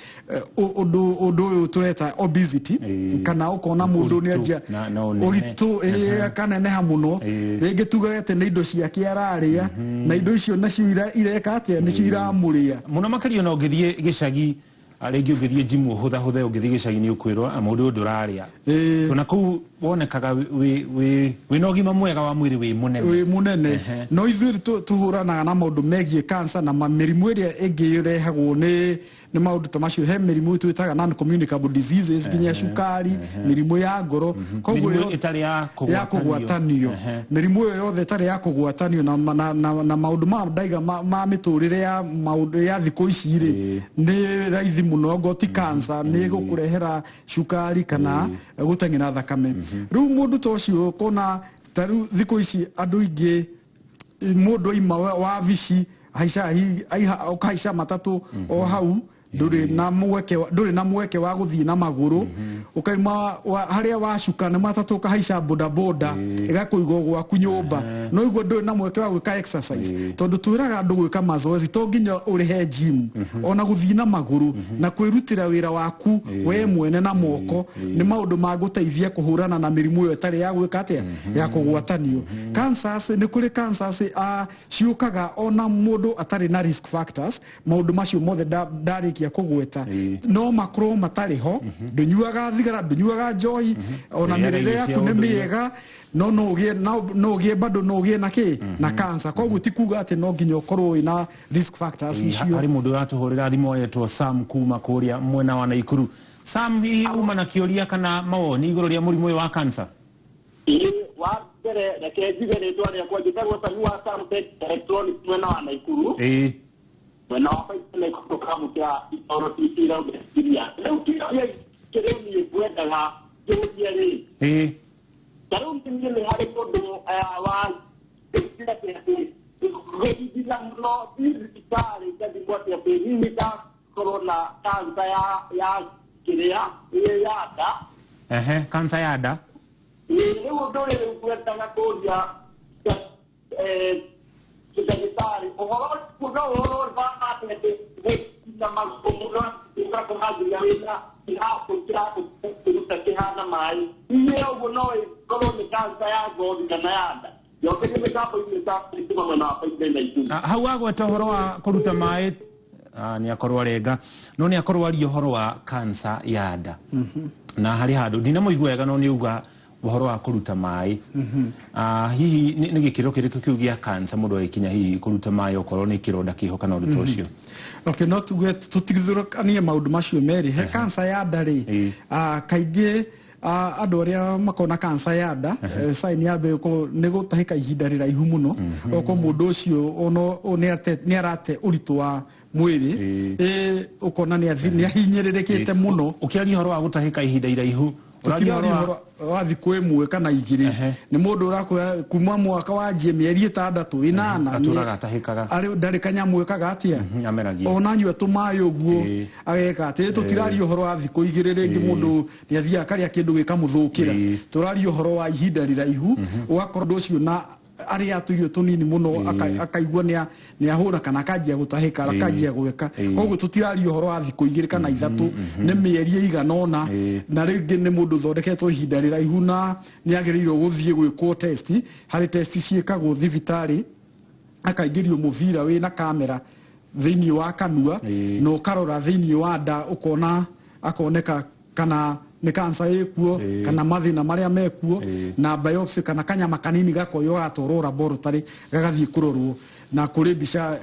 ũndũ ũyũ tũreta obesity, kana ũkona mũndũ nĩ anjia na ũnene. Ũritũ, akaneneha mũno. Rĩngĩ tuge atĩ nĩ indo ciake ararĩa, na indo icio nacio ireka atĩa? Nĩcio iramũrĩa. Mũno makĩria ona ũngĩthiĩ gĩcagi, rĩngĩ ũngĩthiĩ gym ũhũthahũthe, ũngĩthiĩ gĩcagi nĩ ũkwĩrwo, "Ah, mũndũ ũyũ ndũrarĩa." Ona kũu wonekaga wĩna ũgima mwega wa mwĩrĩ, wĩ mũnene. Wĩ mũnene, no ithuĩ tũhũranaga na maũndũ megiĩ cancer na mĩrimũ ĩrĩa ĩngĩ ĩrehagwo nĩ maũndũ ta macio. He mĩrimũ twĩtaga non communicable diseases, nginya cukari, mĩrimũ ya ngoro. Koguo Mĩrimũ ĩtarĩ ya ya kũgwatanio, mĩrimũ ĩyo yothe ĩtarĩ ya kũgwatanio na maũndũ ma ndaiga ma mĩtũrĩre ya maũndũ ya thikũ ici rĩ, nĩ raithi mũno ngo ti cancer nĩ gũkũrehera cukari kana gũteng'era thakame. Rĩu mũndũ ta ũcio ũkona ta rĩu thikũ ici andũ aingĩ, mũndũ aima wabici haica ũkahaica matatũ o hau, ndũrĩ na mweke wa gũthiĩ na magũrũ. Ũkaima harĩa wacuka nĩ matatũ, ũkahaica bodaboda ĩgakũiga gwaku nyũmba, no igua ndũrĩ na mweke wa gwĩka exercise, tondũ twĩraga andũ gwĩka mazoezi to nginya ũrĩhe gym, ona gũthiĩ na magũrũ na kwĩrutĩra wĩra waku we mwene na moko nĩ maũndũ mangũteithia kũhũrana na mĩrimũ ĩyo ĩtarĩ ya gwĩka atĩa, ya kũgwatanio. Cancers, nĩ kũrĩ cancers ciũkaga ona mũndũ atarĩ na risk factors. Maũndũ macio mothe ndarĩkia kũgweta no makorwo matarĩ ho. Ndũnyuaga thigara, ndũnyuaga njohi, ona Ũrĩaga mĩrĩre irio yaku cia nĩ ũndũire. mĩega, no ũgĩe bado no ũgĩe na kĩ na cancer. Koguo ti kuga atĩ no nginya ũkorwo wĩna risk factors icio. Harĩ mũndũ ũratũhũrĩra thimũ aretwo Sam kuma kũrĩa mwena wa Naikuru. Sam, hihi uma na kĩũria kana mawoni igũrũ rĩa mũrimũ ũyũ wa cancer? Ĩĩ, wa mbere reke njuge rĩtwa rĩakwa, njĩtagwo Sami wa Samtech Electronics mwena wa Naikuru, mwena wa Baita Naikuru, kamũkĩra Inooro TV iraugĩciria. Rĩu kĩũria kĩrĩa niĩ ngwendaga kĩũrie rĩ, ta rĩu niĩ nĩ harĩ mũndũ wa atĩ gũthithina mũno thibitarĩ ngathimwo atĩ hihi ndakorwo na cancer ya kĩrĩa ĩ ya nda. Ehe, cancer ya nda. Ĩĩ, rĩu ũndũ ũrĩa rĩu ngwendaga kũria ndagĩtarĩ ũhoro no ũhoro wa atĩ gũtina magũrũ mũno ũgakora nginya wĩna kĩratũ kĩratũ kĩruta kĩhana maĩ, iye ũguo no ĩkorwo nĩ cancer ya ngothi kana ya nda? Njokerie mĩtambo-inĩ kuma mwena wa Baita Naikuru. Ah, hau agweta ũhoro wa kũruta maĩ, nĩ akorwo arenga, no nĩ akorwo aria ũhoro wa cancer ya nda na harĩ handũ ndinamũigua wega, no nĩ auga ũhoro wa kũruta maĩ. Hihi nĩ gĩkĩro kĩrĩkũ kĩu gĩa cancer mũndũ agĩkinya hihi kũruta maĩ, okorwo nĩ kĩronda kĩho kana ũndũ ta ũcio? Okay, no tuge tũtigithũkanie maũndũ macio merĩ. He cancer ya nda rĩ, kaingĩ andũ arĩa makoragwo na cancer ya nda, sign ya mbere nĩ gũtahĩka ihinda rĩraihu mũno, okorwo mũndũ ũcio ono nĩ arate ũritũ wa mwĩrĩ, ũkona nĩ ahinyĩrĩrĩkĩte mũno. Ũkĩaria ũhoro wa gũtahĩka ihinda iraihu, ũraria tũtiraria ũhoro wa ũhoro wa thikũ 1 kana 2, nĩ mũndũ ũrakwĩra kuma mwaka wanjie mĩeri 6, 8. Atũraga atahĩkaga. Arĩ ndarĩ kanyamũ ekaga atĩa? Ameragia. Ona anyua tũmaĩ ũguo ageka atĩ. Tũtiraria ũhoro wa thikũ 2, rĩngĩ mũndũ nĩ athiaga akarĩa kĩndũ gĩkamũthũkĩra. Tũraria ũhoro wa ihinda rĩraihu, ũgakorwo ũndũ ũcio na arĩa tũirio tũnini mũno akaigua nĩ ahũra kana akanjia gũtahĩka, akanjia gwĩka. Koguo tũtiraria ũhoro wa thikũ 2 kana 3, nĩ mĩeri ĩigana ũna, na rĩngĩ nĩ mũndũ ũthondeketwo ihinda rĩraihu na nĩ agĩrĩirwo gũthiĩ gwĩkwo test. Harĩ test ciĩkagwo thibitarĩ, akaingĩrio mũbira wĩna kamera thĩinĩ wa kanua na ũkarora thĩinĩ wa nda, ũkona akoneka kana nĩ cancer ĩkuo kana mathĩna marĩa mekuo, na biopsy kana kanyama kanini gakoywo gatwarwo laboratory gagathiĩ kũrorwo, na kũrĩ mbica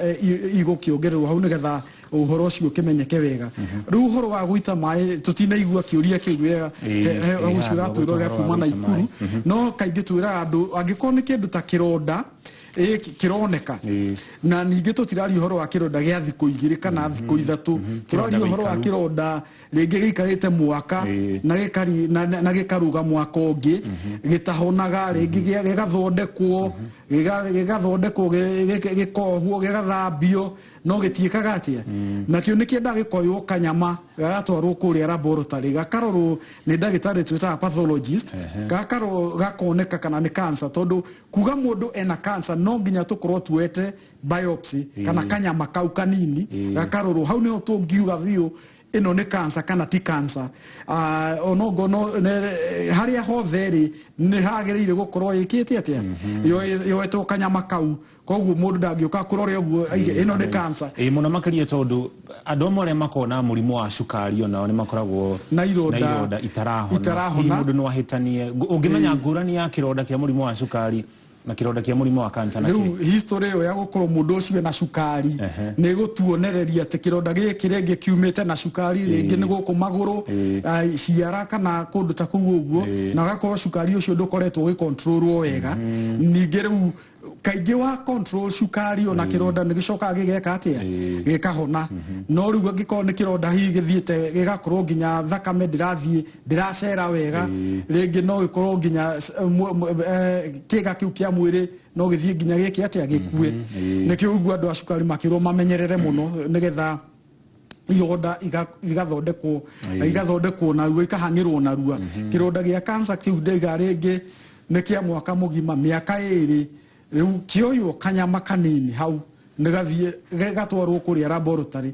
igũkĩongererwo hau nĩgetha Ũhoro ũcio ũkĩmenyeke wega. Rĩu ũhoro wa gũita maĩ, tũtinaigua kĩũria kĩu wega. Ũcio ũratwĩra ũrĩa ũhoro wa kuma gũita Naikuru. Maĩ. No kaingĩ twĩraga andũ, angĩkorwo nĩ kĩndũ ta kĩronda kĩroneka, na ningĩ tũtiraria ũhoro wa kĩronda gĩa thikũ 2 kana thikũ 3, tũraria ũhoro wa gĩikaru. Kĩronda rĩngĩ gĩikarĩte mwaka na gĩkari na gĩkaruga mwaka ũngĩ gĩtahonaga, rĩngĩ gĩgathondekwo, gĩkohwo, gĩgathambio, no gĩtiĩkaga atĩa. Nakĩo nĩ kĩendaga gĩkoywo kanyama, gagatwarwo kũrĩa laboratory, gakarorwo nĩ ndagĩtarĩ twĩtaga pathologist, gakarorwo gakoneka kana nĩ cancer, tondũ kuga mũndũ ena cancer no nginya tũkorwo tuoete biopsy kana kanyama kau kanini gakarorwo. Hau nĩho tũngiuga biũ ĩno nĩ cancer kana ti cancer. Onongo no harĩa hothe rĩ, nĩ hagĩrĩire gũkorwo ĩkĩte atĩa, yoetwo kanyama kau. Koguo mũndũ ndangĩũka kũrore ũguo aige ĩno nĩ cancer. Ĩ mũno makĩria, tondũ andũ amwe arĩa makoragwo na mũrimũ wa cukari onao nĩ makoragwo na ironda. Na ironda itarahona. Itarahona. Hihi mũndũ no ahĩtanie? Ũngĩmenya ngũrani ya kĩronda kĩa mũrimũ wa cukari na kĩronda kĩa mũrimũ wa cancer na Rĩu kĩ? History ĩyo ya gũkorwo mũndũ ũcio ena cukari nĩ gũtuonereria atĩ kĩronda gĩkĩ rĩngĩ kiumĩte na cukari, rĩngĩ nĩ gũkũ magũrũ, ciara kana kũndũ ta kũu ũguo, na agakorwo cukari ũcio ndũkoretwo ũgĩcontrolwo wega. Ningĩ rĩu kaingĩ wa control cukari, ona kĩronda nĩ gĩcokaga gĩgeka atĩa? Gĩkahona. No rĩu angĩkorwo nĩ kĩronda hihi gĩthiĩte gĩgakorwo nginya thakame ndĩrathiĩ, ndĩracera wega, rĩngĩ no gĩkorwo nginya kĩga kĩu kĩa mwĩrĩ no gĩthiĩ nginya gĩke atĩa? Gĩkue. Nĩkĩo ũguo andũ a cukari makĩrwo mamenyerere mũno, nĩgetha ironda igathondekwo, igathondekwo narua, ikahang'ĩrwo narua. Kĩronda gĩa cancer kĩu ndaiga rĩngĩ nĩ kĩa mwaka mũgima, mĩaka 2. Rĩu kĩoywo kanyama kanini hau, nĩgathiĩ gatwarwo kũrĩa laboratory,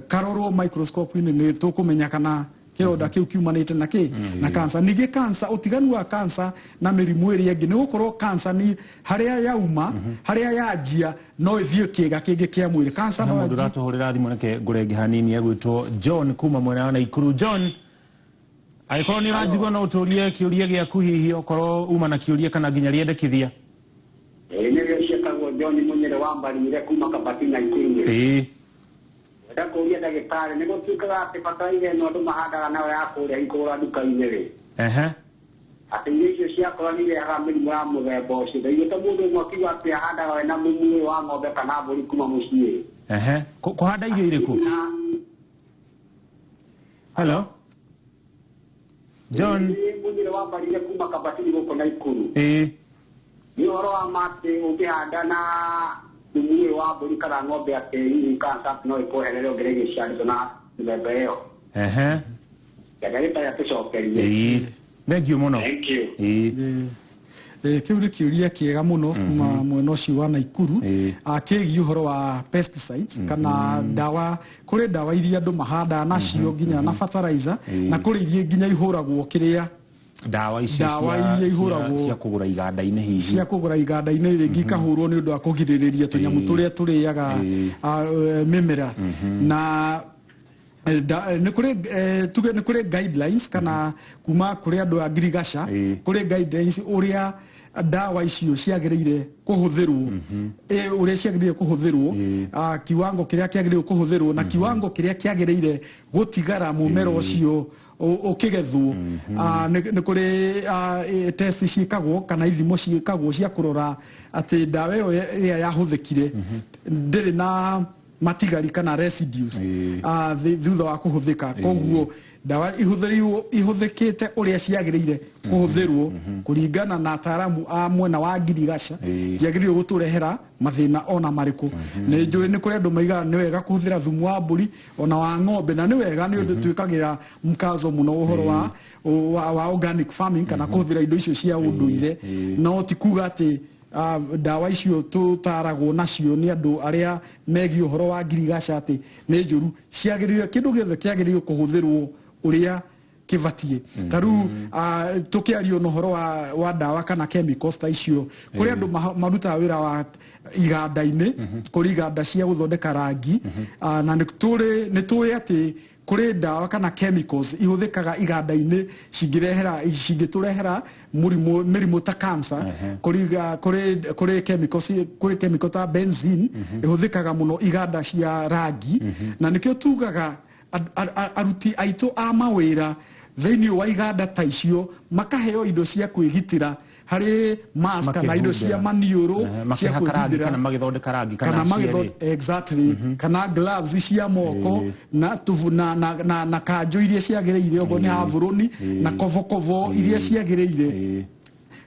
karorwo microscope-inĩ, nĩ tũkũmenya kana kĩronda kĩu kiumanĩte na kĩ, na cancer. Ningĩ cancer, ũtiganu wa cancer na mĩrimũ ĩrĩa ĩngĩ nĩ gũkorwo cancer nĩ harĩa yauma, harĩa yanjia no ĩthiĩ kĩga kĩngĩ kĩa mwĩrĩ. Cancer He no mũndũ yanjie. Ũratũhũrĩra thimũ, reke ngũrenge hanini, egwĩtwo John kuma mwena wa Naikuru. John, angĩkorwo nĩ ũranjigua, no ũtũrie kĩũria gĩaku, hihi okorwo uma na kĩũria kana nginya rĩendekithia. Ĩĩ, nĩrĩo ciĩtagwo John Mũnyĩrĩ wa Mbarire kuma Kabati Naikuru. Ndenda kũũria ndagĩtarĩ, nĩ gũtuĩkaga atĩ bataraitha ĩno andũ mahandaga nayo ya kũrĩa ikũgũra nduka-inĩ rĩ, atĩ irio icio ciakũra nĩ irehaga mĩrimũ ya mũthemba ũcio? Ndaiguĩte mũndũ ũmwe akiuga atĩ ahandaga we na thumu ũyũ wa ng'ombe kana mbũri kuma mũciĩ. Ehe. Kũhanda irio irĩkũ? Hello, John. Nĩ Mũnyĩrĩ wa Mbarire kuma Kabati gũkũ Naikuru. Nĩ ũhoro wa ma atĩ ũngĩhanda na thumu ũyũ wa mbũri kana ng'ombe atĩ hihi cancer no ĩkweherere ũngĩrĩa irio cihandĩtwo na mĩthemba ĩyo? Ndagĩtarĩ atũcokerie. Ĩĩ, thank you mũno. Thank you. Kĩu nĩ kĩũria kĩega mũno kuma mwena ũcio wa Naikuru, kĩgiĩ ũhoro wa pesticides kana ndawa. Kũrĩ ndawa iria andũ mahandaga nacio nginya na fertilizer, na kũrĩ iria nginya ihũragwo kĩrĩa Ndawa icio Ndawa iria ihũragwo cia kũgũra iganda-inĩ hihi. Cia kũgũra iganda-inĩ, rĩngĩ ikahũrwo nĩ ũndũ wa kũgirĩrĩria tũnyamũ tũrĩa tũrĩaga mĩmera. Na nĩ kũrĩ, tuge nĩ kũrĩ guidelines kana kuma kũrĩ andũ a ngirigaca, kũrĩ guidelines ũrĩa ndawa icio ciagĩrĩire kũhũthĩrwo, ũrĩa ciagĩrĩire kũhũthĩrwo, kiwango kĩrĩa kĩagĩrĩire kũhũthĩrwo na kiwango kĩrĩa kĩagĩrĩire gũtigara mũmera ũcio ũkĩgethwo. Nĩ kũrĩ test ciĩkagwo kana ithimo ciĩkagwo cia kũrora atĩ ndawa ĩyo ĩrĩa yahũthĩkire ndĩrĩ na matigari kana residues thutha wa kũhũthĩka. Koguo ndawa ihũthĩrirwo, ihũthĩkĩte ũrĩa ciagĩrĩire kũhũthĩrwo kũringana na ataaramu a mwena wa ngirigaca, tiagĩrĩirwo gũtũrehera mathĩna ona marĩkũ. Nĩ njũĩ nĩ kũrĩ andũ maigaga nĩ wega kũhũthĩra thumu wa mbũri ona wa ng'ombe, na nĩ wega, nĩ ũndũ twĩkagĩra mkazo mũno ũhoro wa organic farming kana kũhũthĩra indo icio cia ũndũire. No ti kuga atĩ ndawa icio tũtaragwo nacio nĩ andũ arĩa megiĩ ũhoro wa ngirigaca atĩ nĩ njũru. Ciagĩrĩire, kĩndũ gĩothe kĩagĩrĩirwo kũhũthĩrwo ũrĩa Kĩbatiĩ ta rĩu tũkĩario na ũhoro wa ndawa kana chemicals ta icio, kũrĩ andũ marutaga wĩra wa iganda-inĩ, kũrĩ iganda cia gũthondeka rangi, na nĩ tũĩ atĩ kũrĩ ndawa kana chemicals ihũthĩkaga iganda-inĩ cingĩtũrehera mũrimũ, mĩrimũ ta cancer. Kũrĩ chemicals, kũrĩ chemical ta benzene ĩhũthĩkaga mũno iganda cia rangi, na nĩkĩo tugaga aruti aitũ a mawĩra thĩinĩ wa iganda ta icio makaheo indo cia kwĩgitĩra harĩ mask kana indo cia maniũrũ cia makĩhaka rangi kwĩhumbĩra kana magĩthondeka rangi kana kana magĩtho cierĩ. Exactly, kana gloves cia moko na tuvu na kanjũ iria ciagĩrĩire, okorwo nĩ havuroni na kobokobo iria ciagĩrĩire.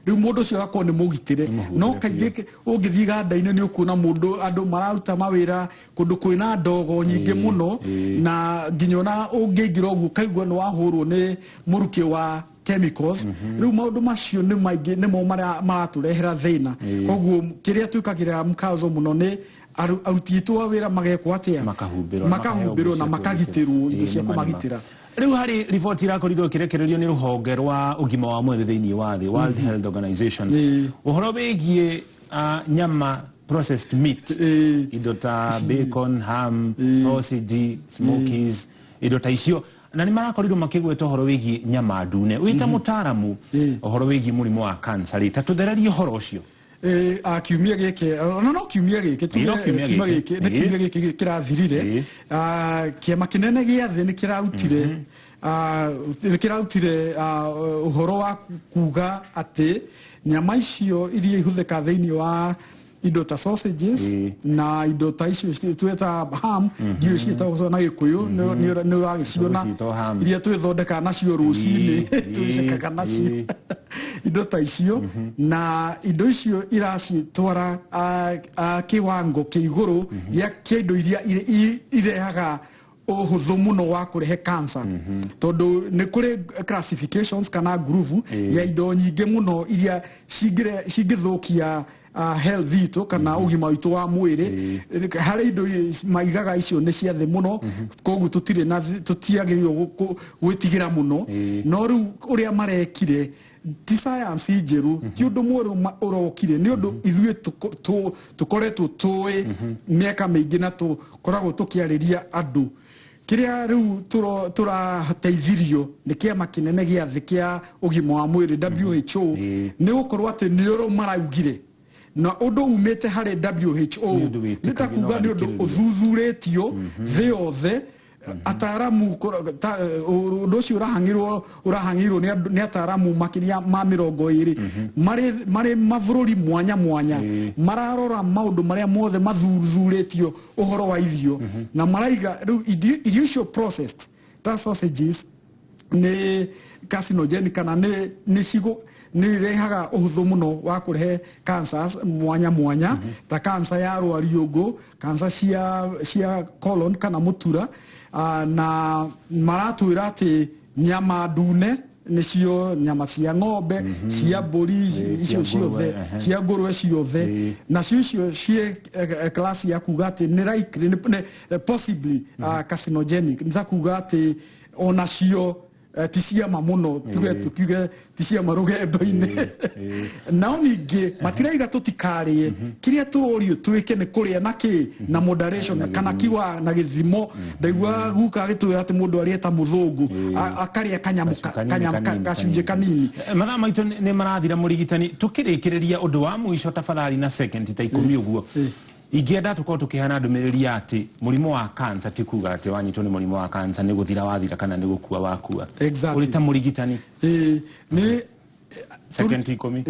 Rĩu mũndũ ũcio agakorwo nĩ mũgitĩre. No kaingĩ ũngĩthiĩ iganda-inĩ nĩ ũkuona mũndũ, andũ mararuta mawĩra kũndũ kwĩna ndogo nyingĩ mũno, na nginya ona ũngĩingĩra ũguo ũkaigua nĩ wahũrwo nĩ mũrukĩ wa chemicals. Rĩu maũndũ macio nĩ maingĩ, nĩmo maratũrehera thĩna. Koguo kĩrĩa twĩkagĩra mkazo mũno nĩ aruti aitũ a wĩra magekwo atĩa? Makahumbĩrwo. Makahumbĩrwo na makagitĩrwo indo cia Nĩ ma, nĩ ma. kũmagitĩra. Rĩu harĩ riboti irakorirwo ĩkĩrekererio nĩ rũhonge rwa ũgima wa mwĩrĩ thĩinĩ wa thĩ, World Health Organization, ũhoro wĩgiĩ nyama, processed meat, indo ta bacon, ham, sausage, smokies, indo ta icio, na nĩ marakorirwo makĩgweta ũhoro wĩgiĩ nyama ndune. Wĩ ta mũtaaramu ũhoro wĩgiĩ mũrimũ wa cancer rĩ, ta tũthererie ũhoro ũcio. Kiumia gĩkĩ, ona no kiumia gĩkĩ, No kiumia kiumia gĩkĩ. gĩkĩ, nĩ kiumia gĩkĩ kĩrathirire, kĩama kĩnene gĩa thĩ nĩ kĩrarutire ũhoro wa kuga atĩ nyama icio iria ihũthĩka thĩinĩ wa indo ta sausages na indo ta icio twĩta ham, ndiũĩ ciĩtagwo na Gĩkũyũ, nĩ ũragĩciona. Tũgũciĩta ham. Iria twĩthondekaga nacio rũcinĩ, twĩcekaga nacio, indo ta icio, na indo icio iracitwara kiwango kĩa igũrũ gĩa kĩa indo iria irehaga ũhũthũ mũno wa kũrehe cancer, tondũ nĩ kũrĩ classifications kana ngurubu ya indo nyingĩ mũno iria cingĩthũkia health itũ kana ũgima witũ wa mwĩrĩ. Harĩ indo maigaga icio nĩ cia thĩ mũno, koguo tũtirĩ na tũtiagĩrĩirwo gwĩtigĩra mũno. No rĩu ũrĩa marekire ti science njerũ, ti ũndũ mwerũ ũrokire, nĩ ũndũ ithuĩ tũkoretwo tũĩ mĩaka mĩingĩ na tũkoragwo tũkĩarĩria andũ. Kĩrĩa rĩu tũrateithirio nĩ kĩama kĩnene gĩa thĩ kĩa ũgima wa mwĩrĩ, WHO, nĩ gũkorwo atĩ nĩ ũrũ maraugire na ũndũ umĩte harĩ WHO Nĩ ũndũ nĩ ta wĩtĩkagio kuga na nĩ ũndũ ũgathikĩrĩrio. ũthuthurĩtio thĩ yothe, ataramu ũndũ ũcio ũrahang'ĩirwo nĩ ataramu makĩria ma 20 marĩ mabũrũri mwanya mwanya, mararora maũndũ marĩa mothe mathuthurĩtio ũhoro wa irio, na maraiga rĩu irio icio processed ta sausages nĩ carcinogenic kana nĩ cigo nĩ irehaga ũhũthũ mũno wa kũrehe cancers mwanya mwanya, ta cancer ya rwariũngũ, cancer cia colon kana mũtura. Na maratwĩra atĩ nyama ndune, nĩcio nyama cia ng'ombe, cia mbũri, icio cia ngũrwe, ciothe, cia ngũrwe ciothe, nacio icio ciĩ class ya kuga atĩ nĩ likely, nĩ possibly carcinogenic. Nĩ ta kuga atĩ onacio ti ciama mũno, tuge tukiuge ti ciama rũgendo-inĩ. Nao ningĩ matiraiga tũtikarĩe. Kĩrĩa tũrorio twĩke nĩ kũrĩa na kĩ na moderation kana kiwa na gĩthimo. Ndaigua guka agĩtwĩra atĩ mũndũ arĩe ta mũthũngũ, akarĩa kanyamũ kanini, kanyamũ kanini, gacunjĩ kanini. Mathaa maitũ nĩ marathira. Mũrigitani, tũkĩrĩkĩrĩria ũndũ wa mũico tafadhali na second ta 10 ũguo, ingĩenda tũkorwo tũkĩheana ndũmĩrĩri ya atĩ mũrimũ wa cancer ti kuga atĩ wanyitwo nĩ mũrimũ wa cancer nĩ gũthira wathira kana nĩ gũkua wakua. Exactly. Ũrĩ ta mũrigitani, Nĩ second 10.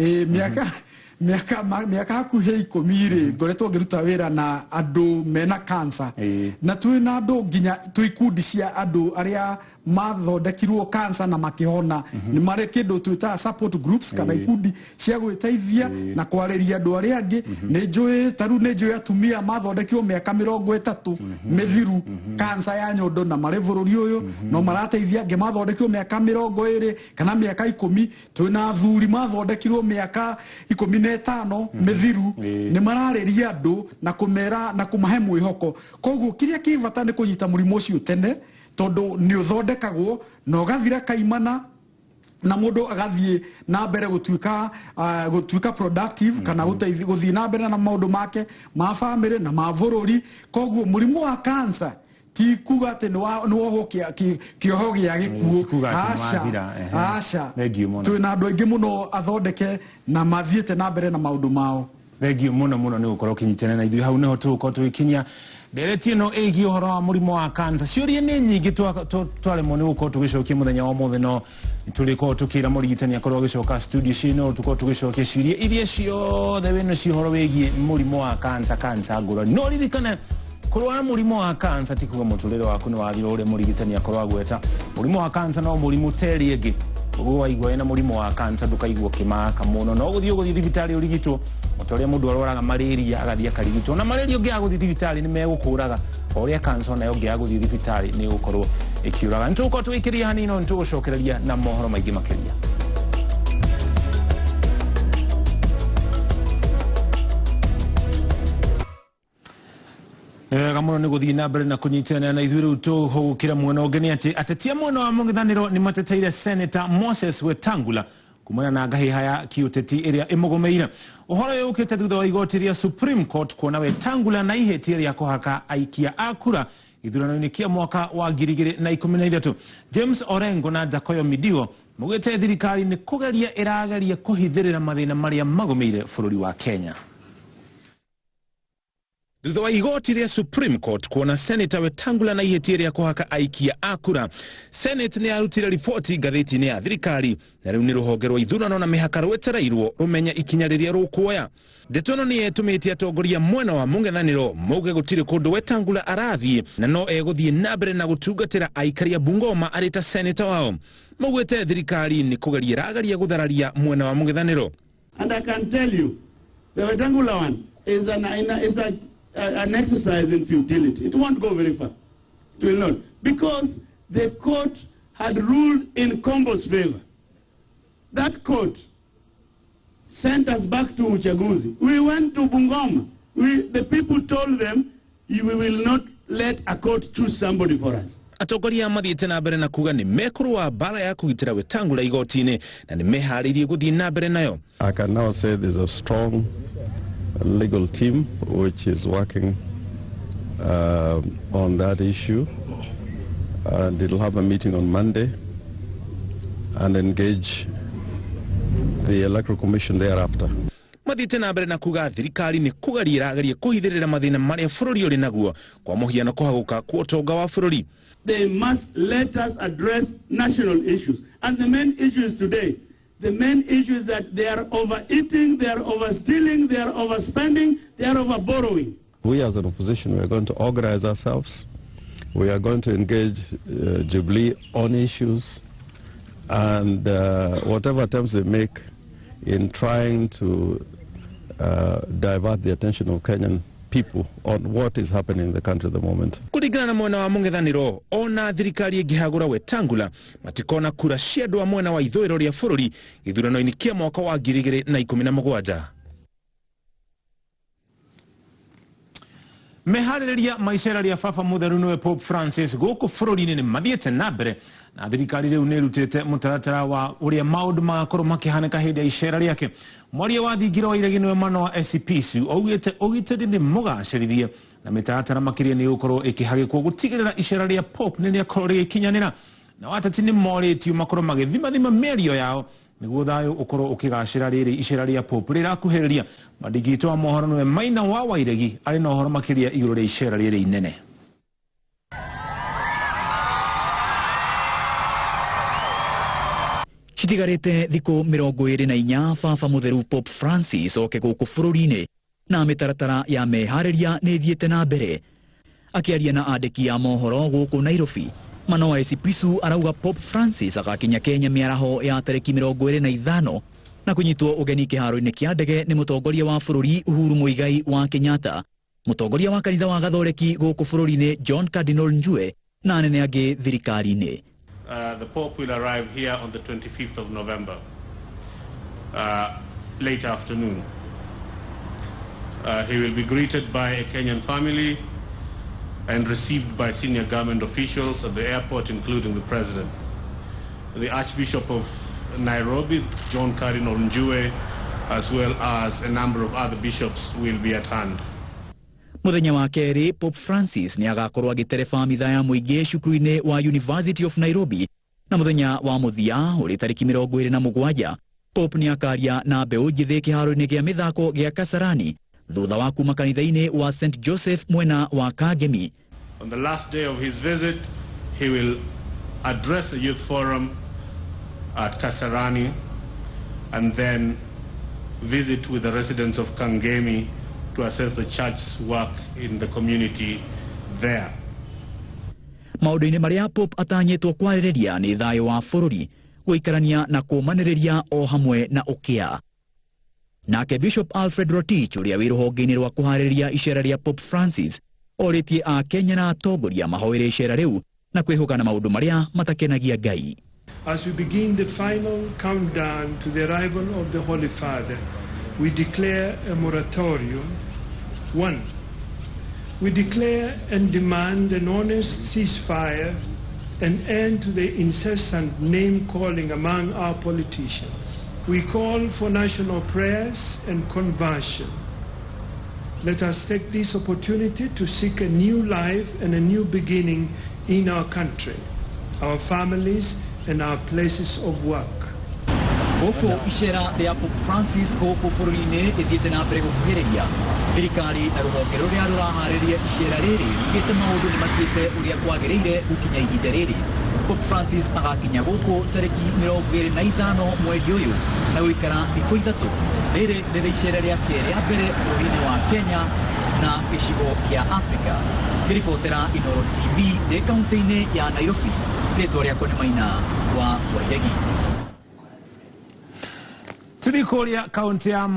Mĩaka hakuhĩ 10 rĩ, ngoretwo ngĩruta wĩra na andũ mena cancer, na twĩ na andũ nginya twĩ ikundi cia andũ arĩa mathondekirwo cancer na makĩhona. Nĩ marĩ kĩndũ twĩtaga support groups kana ikundi cia gwĩteithia na kwarĩria andũ arĩa angĩ. Nĩ njũĩ, ta rĩu nĩ njũĩ atumia mathondekirwo mĩaka 30 mĩthiru cancer ya nyondo na marĩ bũrũri ũyũ no marateithia angĩ mathondekirwo mĩaka 20 kana mĩaka 10. Twĩna athuri mathondekirwo mĩaka 15 mĩthiru, nĩ mararĩria andũ na kũmera na kũmahe mwĩhoko. Koguo kĩrĩa kĩ bata nĩ kũnyita mũrimũ ũcio tene. Tondũ nĩ ũthondekagwo na ũgathira kaimana na mũndũ agathiĩ na mbere gũtuĩka productive kana gũthiĩ na mbere na maũndũ make ma family na ma bũrũri. Koguo mũrimũ wa cancer ti kuga atĩ nĩ wohwo kĩoho gĩa gĩkuũ. Aca, aca, twĩna andũ aingĩ mũno athondeke na mathiĩte na mbere na maũndũ mao. Thengio mũno mũno nĩ gũkorwo ũkĩnyitanĩra na ithuĩ. Hau nĩho tũgũkorwo tũgĩkinyia ndereti ĩno ĩgiĩ ũhoro wa mũrimũ wa cancer. Ciũria nĩ nyingĩ twaremwo nĩ gũkorwo tũgĩcokia mũthenya wa ũmũthĩ, no tũrĩkorwo tũkĩra mũrigitani akorwo agĩcoka studio ciĩ, tũkorwo tũgĩcokia ciũria iria ciothe wĩna cio ũhoro wĩgiĩ mũrimũ wa cancer, cancer ngũrani. No ririkane, kũrwara mũrimũ wa cancer ti kuga mũtũrĩre waku nĩ wathira. Ũrĩa mũrigitani akorwo agweta, mũrimũ wa cancer no mũrimũ ta ĩrĩa ĩngĩ. Ũguo waigua wĩna mũrimũ wa cancer, ndũkaigua ũkĩmaka mũno, no gũthiĩ ũgũthiĩ thibitarĩ ũrigitwo o ta ũrĩa mũndũ arwaraga malaria agathiĩ akarigitwo. Na malaria ũngĩaga gũthiĩ thibitarĩ nĩ megũkũraga, o ũrĩa cancer onayo ũngĩaga gũthiĩ thibitarĩ nĩ ĩgũkorwo ĩkĩũraga. Nĩ tũgũkorwo tũgĩkĩria hanini, no nĩ tũgũcokereria na mohoro maingĩ makĩria. Nĩ wega mũno nĩ gũthiĩ na mbere na kũnyitanĩra na ithuĩ. Rĩu tũhũgũkĩra mwena ũngĩ, nĩ atĩ ateti a mwena wa mũng'ethanĩro nĩ mateteire Senator Moses Wetangula kumana na ngahĩha ya kĩũteti ĩrĩa ĩmũgũmĩire. Ũhoro ũyũ ũkĩte thutha wa igoti rĩa Supreme Court kuona Wetangula na ihĩtia rĩa kũhaka aikia a kura gĩthurano-inĩ kĩa mwaka wa 2013. James Orengo na Jakoyo Midiwo maugĩte thirikari nĩ kũgeria ĩrageria kũhithĩrĩra mathĩna marĩa magũmĩire bũrũri wa Kenya. Thutha wa igoti rĩa Supreme Court kuona Senator Wetangula na ihĩtia rĩa kũhaka aikia a kura, Senate nĩ yarutire riboti ngathĩti-inĩ ya thirikari, na rĩu nĩ rũhonge rwa ithurano na mĩhaka rwetereirwo rũmenye ikinya rĩrĩa rũkuoya. Ndeto ĩno nĩ ĩtũmĩte atongoria mwena wa mũng'ethanĩro mauge gũtirĩ kũndũ Wetangula arathiĩ, na no egũthiĩ na mbere na gũtungatĩra aikari a Bungoma arĩ ta senator wao. Maugĩte thirikari nĩ kũgeria ĩrageria gũthararia mwena wa mũng'ethanĩro. And I can tell you, the Wetangula one is an exercise in futility. It won't go very far. It will not. Because the court had ruled in Kombo's favor. That court sent us back to Uchaguzi. We went to Bungoma. The people told them, we will not let a court choose somebody for us. Atongoria mathiĩte na mbere na kuga nĩ mekũrũa mbara ya kũgitĩra Wetangula igoti-inĩ na nĩ meharĩirie gũthiĩ na mbere nayo. I can now say there's a strong legal team which is working on that issue, and it'll have a meeting on Monday and engage the Electoral Commission thereafter. Mathiĩte na mbere na kuga thirikari nĩ kũgeria ĩrageria kũhithĩrĩra mathĩna marĩa bũrũri ũrĩ naguo, kwa mũhiano kũhagũka kwa ũtonga wa bũrũri. They must let us address national issues. And the main issues today, the main issue is that they are overeating, they are overstealing, they are overspending, they are overborrowing. We as an opposition, we are going to organize ourselves. We are going to engage Jubilee on issues, and whatever attempts they make in trying to divert the attention of Kenyan people on what is happening in the country at the moment. Kũringana na mwena wa mũng'ethanĩro, ona thirikari ĩngĩhagũra Wetangula, matikona kura cia andũ a mwena wa ithũĩro rĩa bũrũri gĩthurano-inĩ kĩa mwaka wa 2017. Meharĩrĩria ma icera rĩa baba mũtheru nĩwe Pope Francis gũkũ bũrũri-inĩ nĩ mathiĩte na mbere, na thirikari rĩu nĩ ĩrutĩte mũtaratara wa ũrĩa maũndũ magakorwo makĩhanĩka hĩndĩ ya icera rĩake. Mwaria wa thingira wa iregi nĩwe Manoa Esipisu augĩte ũgitĩri nĩ mũgacĩrithie na mĩtaratara makĩria nĩ ĩgũkorwo ĩkĩhagĩkwo gũtigĩrĩra icera rĩa Pope nĩ rĩakorwo rĩgĩkinyanĩra. Na ateti nĩ morĩtio makorwo magĩthimathima mĩario yao nĩguo thayũ ũkorwo ũkĩgacĩra rĩrĩ icera rĩa Pope rĩrakuhĩrĩria. Mwandĩki wa mohoro nĩwe Maina wa Wairegi arĩ na ũhoro makĩria igũrũ rĩa icera rĩrĩ inene. Citigarĩte thikũ 24 baba mũtheru Pope Francis oke gũkũ bũrũri-inĩ, na mĩtaratara ya meharĩria nĩ ĩthiĩte na mbere. Akĩaria na andĩki a mohoro gũkũ Nairobi, Manoa Esipisu arauga Pope Francis agakinya Kenya mĩaraho ya tarĩki 25 na kũnyitwo ũgeni kĩharo-inĩ kĩa ndege nĩ mũtongoria wa bũrũri Uhuru Muigai wa Kenyatta, mũtongoria wa kanitha wa Gathoreki gũkũ bũrũri-inĩ John Cardinal Njue na anene angĩ thirikari-inĩ. The Pope will arrive here on the 25th of November, late afternoon. He will be greeted by a Kenyan family and received by senior government officials at the airport, including the President. The Archbishop of Nairobi, John Cardinal Njue, as well as a number of other bishops will be at hand. Muthenya wa kerĩ, Pope Francis nĩ agakorwo agĩtereba mitha ya mũingĩ cukuru-inĩ wa University of Nairobi, na muthenya wa mũthia ũrĩ tarĩki 27, Pope nĩ akaria na mbeũ njĩthĩ kĩharo-inĩ gĩa mĩthako gĩa Kasarani thutha wa kuma kanitha-inĩ wa St Joseph mwena wa Kangemi. On the last day of his visit, he will address a youth forum at Kasarani and then visit with the residents of Kangemi to assess the church's work in the community there. Maũndũ-inĩ marĩa Pope atanyĩtwo kwarĩrĩria nĩ thayũ wa bũrũri, gũikarania na kũũmanĩrĩria o hamwe na ũkĩa. Nake Bishop Alfred Rotich ũrĩa wĩ rũhonge-inĩ rwa kũharĩrĩria icera rĩa Pope Francis orĩtie a Kenya na atongoria mahoere icera rĩu na kwĩhũga na maũndũ marĩa matakenagia Ngai. As we begin the final countdown to the arrival of the Holy Father, we declare a moratorium. 1. We declare and demand an honest ceasefire and end to the incessant name-calling among our politicians. We call for national prayers and conversion. Let us take this opportunity to seek a new life and a new beginning in our country, our families, and our places of work. Gũkũ icera rĩa Pope Francis gũkũ bũrũri-inĩ rĩthiĩte na mbere gũkuhĩrĩria, thirikari na rũhonge rũrĩa rũraharĩria icera rĩrĩ rugĩte maũndũ nĩ mathiĩte ũrĩa kwagĩrĩire gũkinya ihinda rĩrĩ. Pope Francis agakinya gũkũ tarĩki 25 mweri ũyũ na gũikara thikũ 3. Rĩrĩ rĩrĩ icera rĩake rĩa mbere bũrũri-inĩ wa Kenya na gĩcigo kĩa Afrika. Ngĩribotera Inooro TV ndĩ kaunti-inĩ ya Nairobi, rĩtwa rĩakwa nĩ Maina wa Wairegi. Tuthi kuria kaunti ya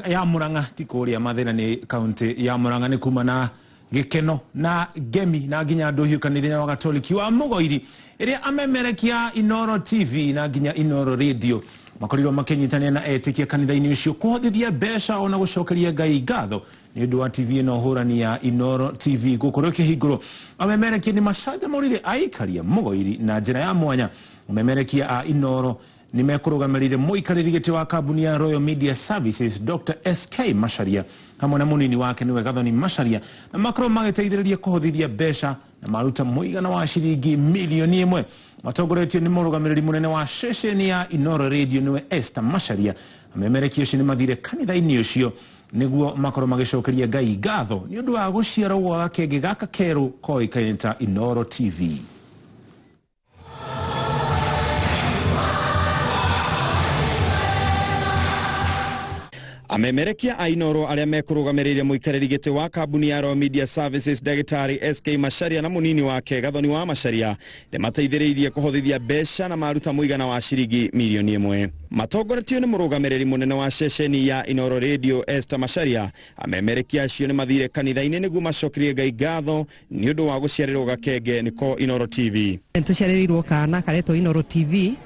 ya Murang'a, ti kuria mathina ni kaunti ya Murang'a ni kuma na gikeno na ngemi na nginya nduhiu kanitha wa Katoliki wa Mugoiri iria amemerekia Inooro TV na nginya Inooro Radio makorirwo makinyitania na etikia kanitha-inĩ ũcio kũhothithia mbeca ona gũcokeria Ngai ngatho nĩ ũndũ wa TV ĩno hũrani ya Inooro TV gũkorwo ĩkĩhingũrwo. Amemerekia nĩ macanjamũrire aikaria Mugoiri na njĩra ya mwanya. Amemerekia a Inooro nĩ mekũrũgamĩrĩire mũikarĩri gĩtĩ wa kambuni ya Royal Media Services Dr. SK Macharia hamwe na mũnini wake nĩwe Gathoni Macharia, na makorwo magĩteithĩrĩria kũhothithia mbeca na maruta mũigana wa ciringi milioni 1. Matongoretio nĩ mũrũgamĩrĩri mũnene wa ceceni ya Inooro Radio nĩwe Esther Macharia. Amemerekia acio nĩ mathire kanitha-inĩ ũcio nĩguo makorwo magĩcokeria Ngai ngatho nĩ ũndũ wa gũciarwo gwa gakenge gaka kerũ koĩkaine ta Inooro TV. Amemerekia a Inooro arĩa mekũrũgamĩrĩire mũikarĩri gĩtĩ wa kambuni ya Royal Media Services Ndagĩtarĩ SK Macharia na mũnini wake Gathoni wa Macharia nĩmateithĩrĩirie kũhothithia mbeca na maruta mũigana wa ciringi milioni 1. Matongoretio nĩ mũrũgamĩrĩri mũnene wa ceceni ya Inooro Radio Esther Macharia, amemerekia acio nĩ mathire kanitha-inĩ nĩguo macokerie Ngai ngatho nĩ ũndũ wa gũciarĩrwo gakenge nĩko Inooro TV. Tũciarĩrĩirwo kana karetwo Inooro TV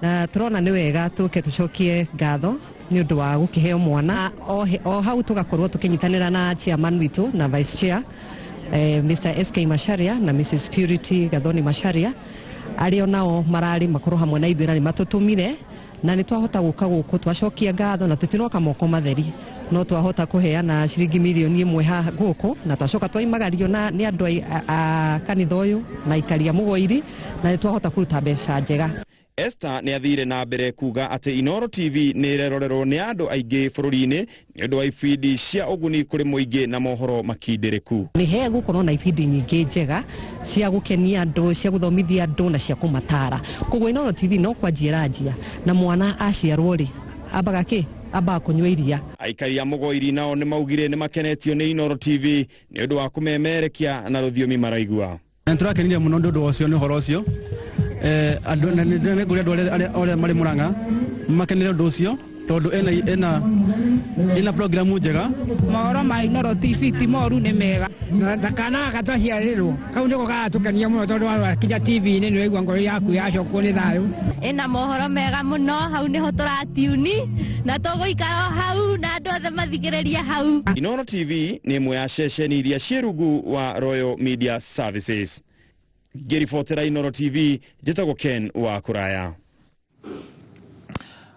na tũrona nĩ wega tũke tũcokie ngatho nĩ ũndũ wa gũkĩheo mwana o hau tũgakorwo tũkĩnyitanĩra na chairman witũ na vice chair Mr. SK Macharia na Mrs. Purity Gathoni Macharia arĩa nao mararĩ makorwo hamwe na ithuĩ na nĩ matũtũmire na nĩ twahota gũka gũkũ twacokia ngatho na tũtinoka moko matheri no twahota kũheana ciringi milioni 1 haha gũkũ na twacoka twaimagario na nĩ andũ a kanitha ũyũ na aikaria Mugoiri na nĩ twahota kũruta mbeca njega. Esther nĩ athire na mbere kuga atĩ Inooro TV nĩ ĩrerorerwo nĩ andũ aingĩ bũrũri-inĩ nĩ ũndũ wa ibindi cia ũguni kũrĩ mũingĩ na mohoro makindĩrĩku. Nĩ hegũkorwo na ibindi nyingĩ njega cia gũkenia andũ, cia gũthomithia andũ na cia kũmatara. Koguo Inooro TV no kwanjia ĩranjia na mwana aciarwo rĩ ambaga kĩ ambaga kũnyua iria. Aikari a Mugoiri nao nĩ maugire nĩ makenetio nĩ Inooro TV nĩ ũndũ wa kũmemerekia na rũthiomi maraigua. Nĩ tũrakenire mũno nĩ ũndũ ũcio nĩ ũhoro ũcio. Andũ nĩ ngũria andũ arĩa marĩ Murang'a makenere ũndũ ũcio tondũ ena Ĩna programu njega. Mohoro ma Inooro TV ti moru, nĩ mega. Na kana gaka twaciarĩrwo kau nĩko garatũkenia mũno, tondũ wakinya TV-inĩ nĩ waigua ngoro yaku yacokwo nĩ thayũ. Ĩna mohoro mega mũno, hau nĩho tũratiuni na tũgũikara o hau na andũ othe mathikĩrĩrie hau. Inooro TV nĩ ĩmwe ya ceceni iria ciĩ rungu wa Royal Media Services. Ngĩribotera Inooro TV, njĩtagwo Ken wa Kũraya.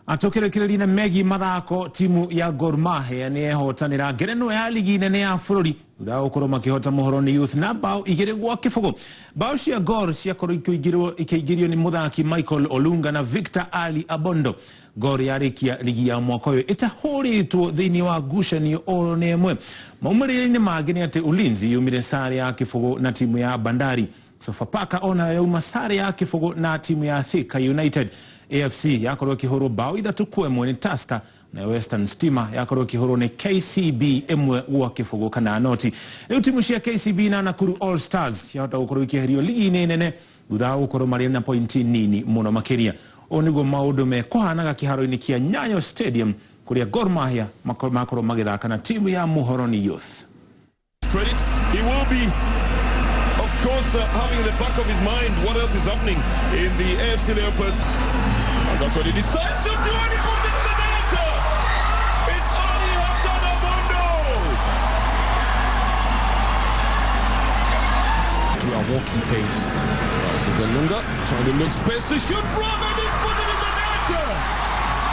Atũkĩrĩkĩrĩria na megi mathako, timu ya Gor Mahia nĩ yehotanĩra ngerenwa ya ligi nene ya bũrũri thutha wa gũkorwo makĩhota Muhoroni Youth na bao 2-0. Bao cia Gor ciakorwo ikĩingĩrio nĩ mũthaki Michael Olunga na Victor Ali Abondo. Gor yarĩkia ligi ya mwaka ũyũ ĩtahũrĩtwo thĩinĩ wa ngucanio oro nĩ ĩmwe. Maumĩrĩra-inĩ mangĩ nĩ atĩ Ulinzi yumire sare ya 0 na timu ya Bandari. Sofapaka ona yauma sare ya 0 na timu ya Thika United. AFC yakorwo ĩkĩhũrwo bao 3-1 nĩ Tusker, na Western Stima yakorwo ĩkĩhũrwo nĩ KCB 1-0 kana noti. Rĩu timu cia KCB na Nakuru All Stars ciahota gũkorwo ikĩeherio ligi-inĩ nene thutha wa gũkorwo marĩ na pointi nini mũno makĩria. Ũũ nĩguo maũndũ mekũhanaga kĩharo-inĩ kĩa Nyayo Stadium, kũrĩa Gor Mahia makorwo magĩthaka na timu ya Muhoroni Youth. Credit, he will be, of course, having in the back of his mind what else is happening in the AFC Leopards. And that's what he decides to do, and he puts it in the net! It's Ali Hassan Abondo! To a walking pace. This is Olunga trying to look space to shoot from, and he's put it in the net!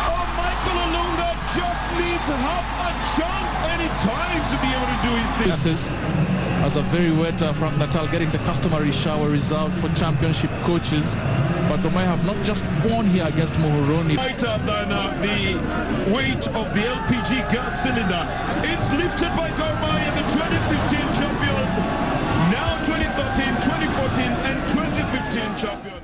Oh, Michael Olunga just needs half a chance any time to be able to do his thing. This is as a very wet Frank Natal getting the customary shower reserved for championship coaches. But Gor Mahia have not just won here against Muhoroni. Lighter than the weight of the LPG gas cylinder. It's lifted by Gor Mahia, the 2015 champions, now 2013, 2014 and 2015 champions.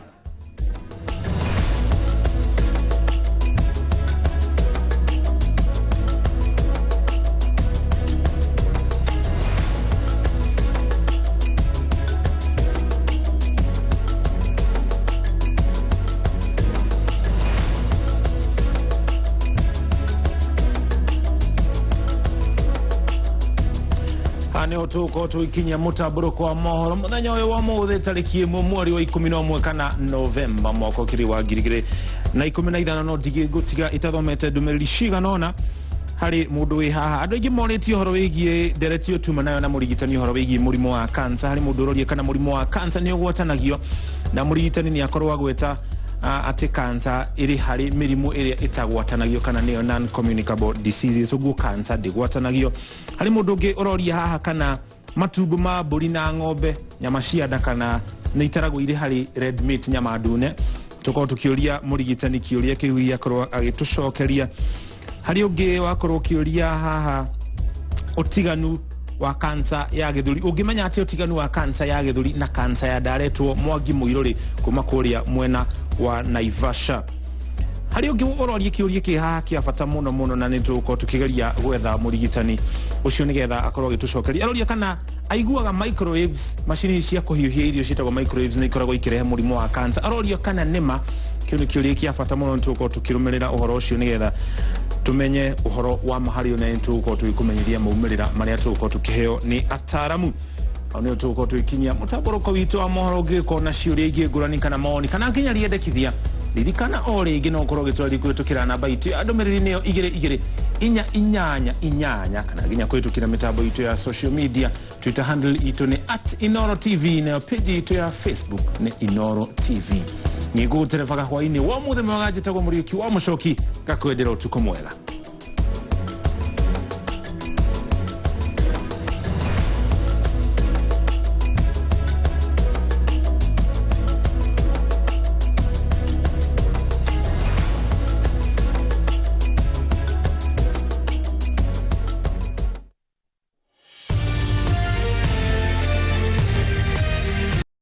Nĩho tũgũkorwo tũgĩkinyia mũtambũrũko wa mohoro mũthenya ũyũ wa mũthĩ, tarĩki 1 mweri wa 11 kana Novemba mwaka ũkĩrĩ wa 2015. No ndigĩgũtiga itathomete ndũmĩrĩri cigana ũna harĩ mũndũ wĩ haha. Andũ aingĩ morĩtie ũhoro wĩgiĩ ndereti ĩyo tuma nayo na mũrigitani, ũhoro wĩgiĩ mũrimũ wa kansa. Harĩ mũndũ ũroria kana mũrimũ wa kansa nĩ ũgwatanagio, na mũrigitani nĩ akorwo agweta atĩ kansa ĩrĩ harĩ mĩrimũ ĩrĩa ĩtagwatanagio, kana nĩyo non communicable diseases, ũguo kansa ndĩgwatanagio. Harĩ mũndũ ũngĩ ũroria haha kana matumbo ma mbũri na ng'ombe, nyama cia nda, kana nĩ itaragwo irĩ harĩ red meat, nyama ndune. Tũkorwo tũkĩũria mũrigitani kĩũria kĩu, hihi akorwo agĩtũcokeria. Harĩ ũngĩ wakorwo ũkĩũria haha ũtiganu wa kansa ya gĩthũri, ũngĩmenya atĩ ũtiganu wa kansa ya gĩthũri na kansa ya nda. Aretwo Mwangi Mũirũrĩ kuma kũrĩa mwena wa Naivasha. Harĩ ũngĩ ũroria kĩũria kĩ haha kĩa bata mũno mũno, na nĩ tũgũkorwo tũkĩgeria gwetha mũrigitani ũcio nĩgetha akorwo agĩtũcokeria. Aroria kana aiguaga microwaves, macini cia kũhiũhia irio ciĩtagwo microwaves, nĩ ikoragwo ikĩrehe mũrimũ wa kansa. Aroria kana nĩma. Kĩu nĩ kĩũria kĩa bata mũno, nĩ tũgũkorwo tũkĩrũmĩrĩra ũhoro ũcio nĩgetha tumenye ũhoro wa ma harĩ na nĩ tũgũkorwo tũgĩkũmenyithia maumĩrĩra marĩa tũgũkorwo tũkĩheo nĩ ataramu. Hau nĩho tũgũkorwo tũgĩkinyia mũtambũrũko witũ wa mohoro. Ũngĩgĩkorwo na ciũria ingĩ ngũrani kana mawoni kana nginya rĩendekithia, ririkana o rĩngĩ no ũkorwo ũgĩtwarĩria kũhĩtũkĩra namba itũ ya ndũmĩrĩri, nĩyo 22488 kana nginya kũhĩtũkĩra mĩtambo itũ ya social media. Twitter handle itũ nĩ @InooroTV, nayo page itũ ya Facebook nĩ Inooro TV. Nĩngũgũterebaga hwainĩ wa mũthĩ mwega. Njĩtagwo Mũriũki wa Mũcoki, ngakwendera ũtukũ mwega.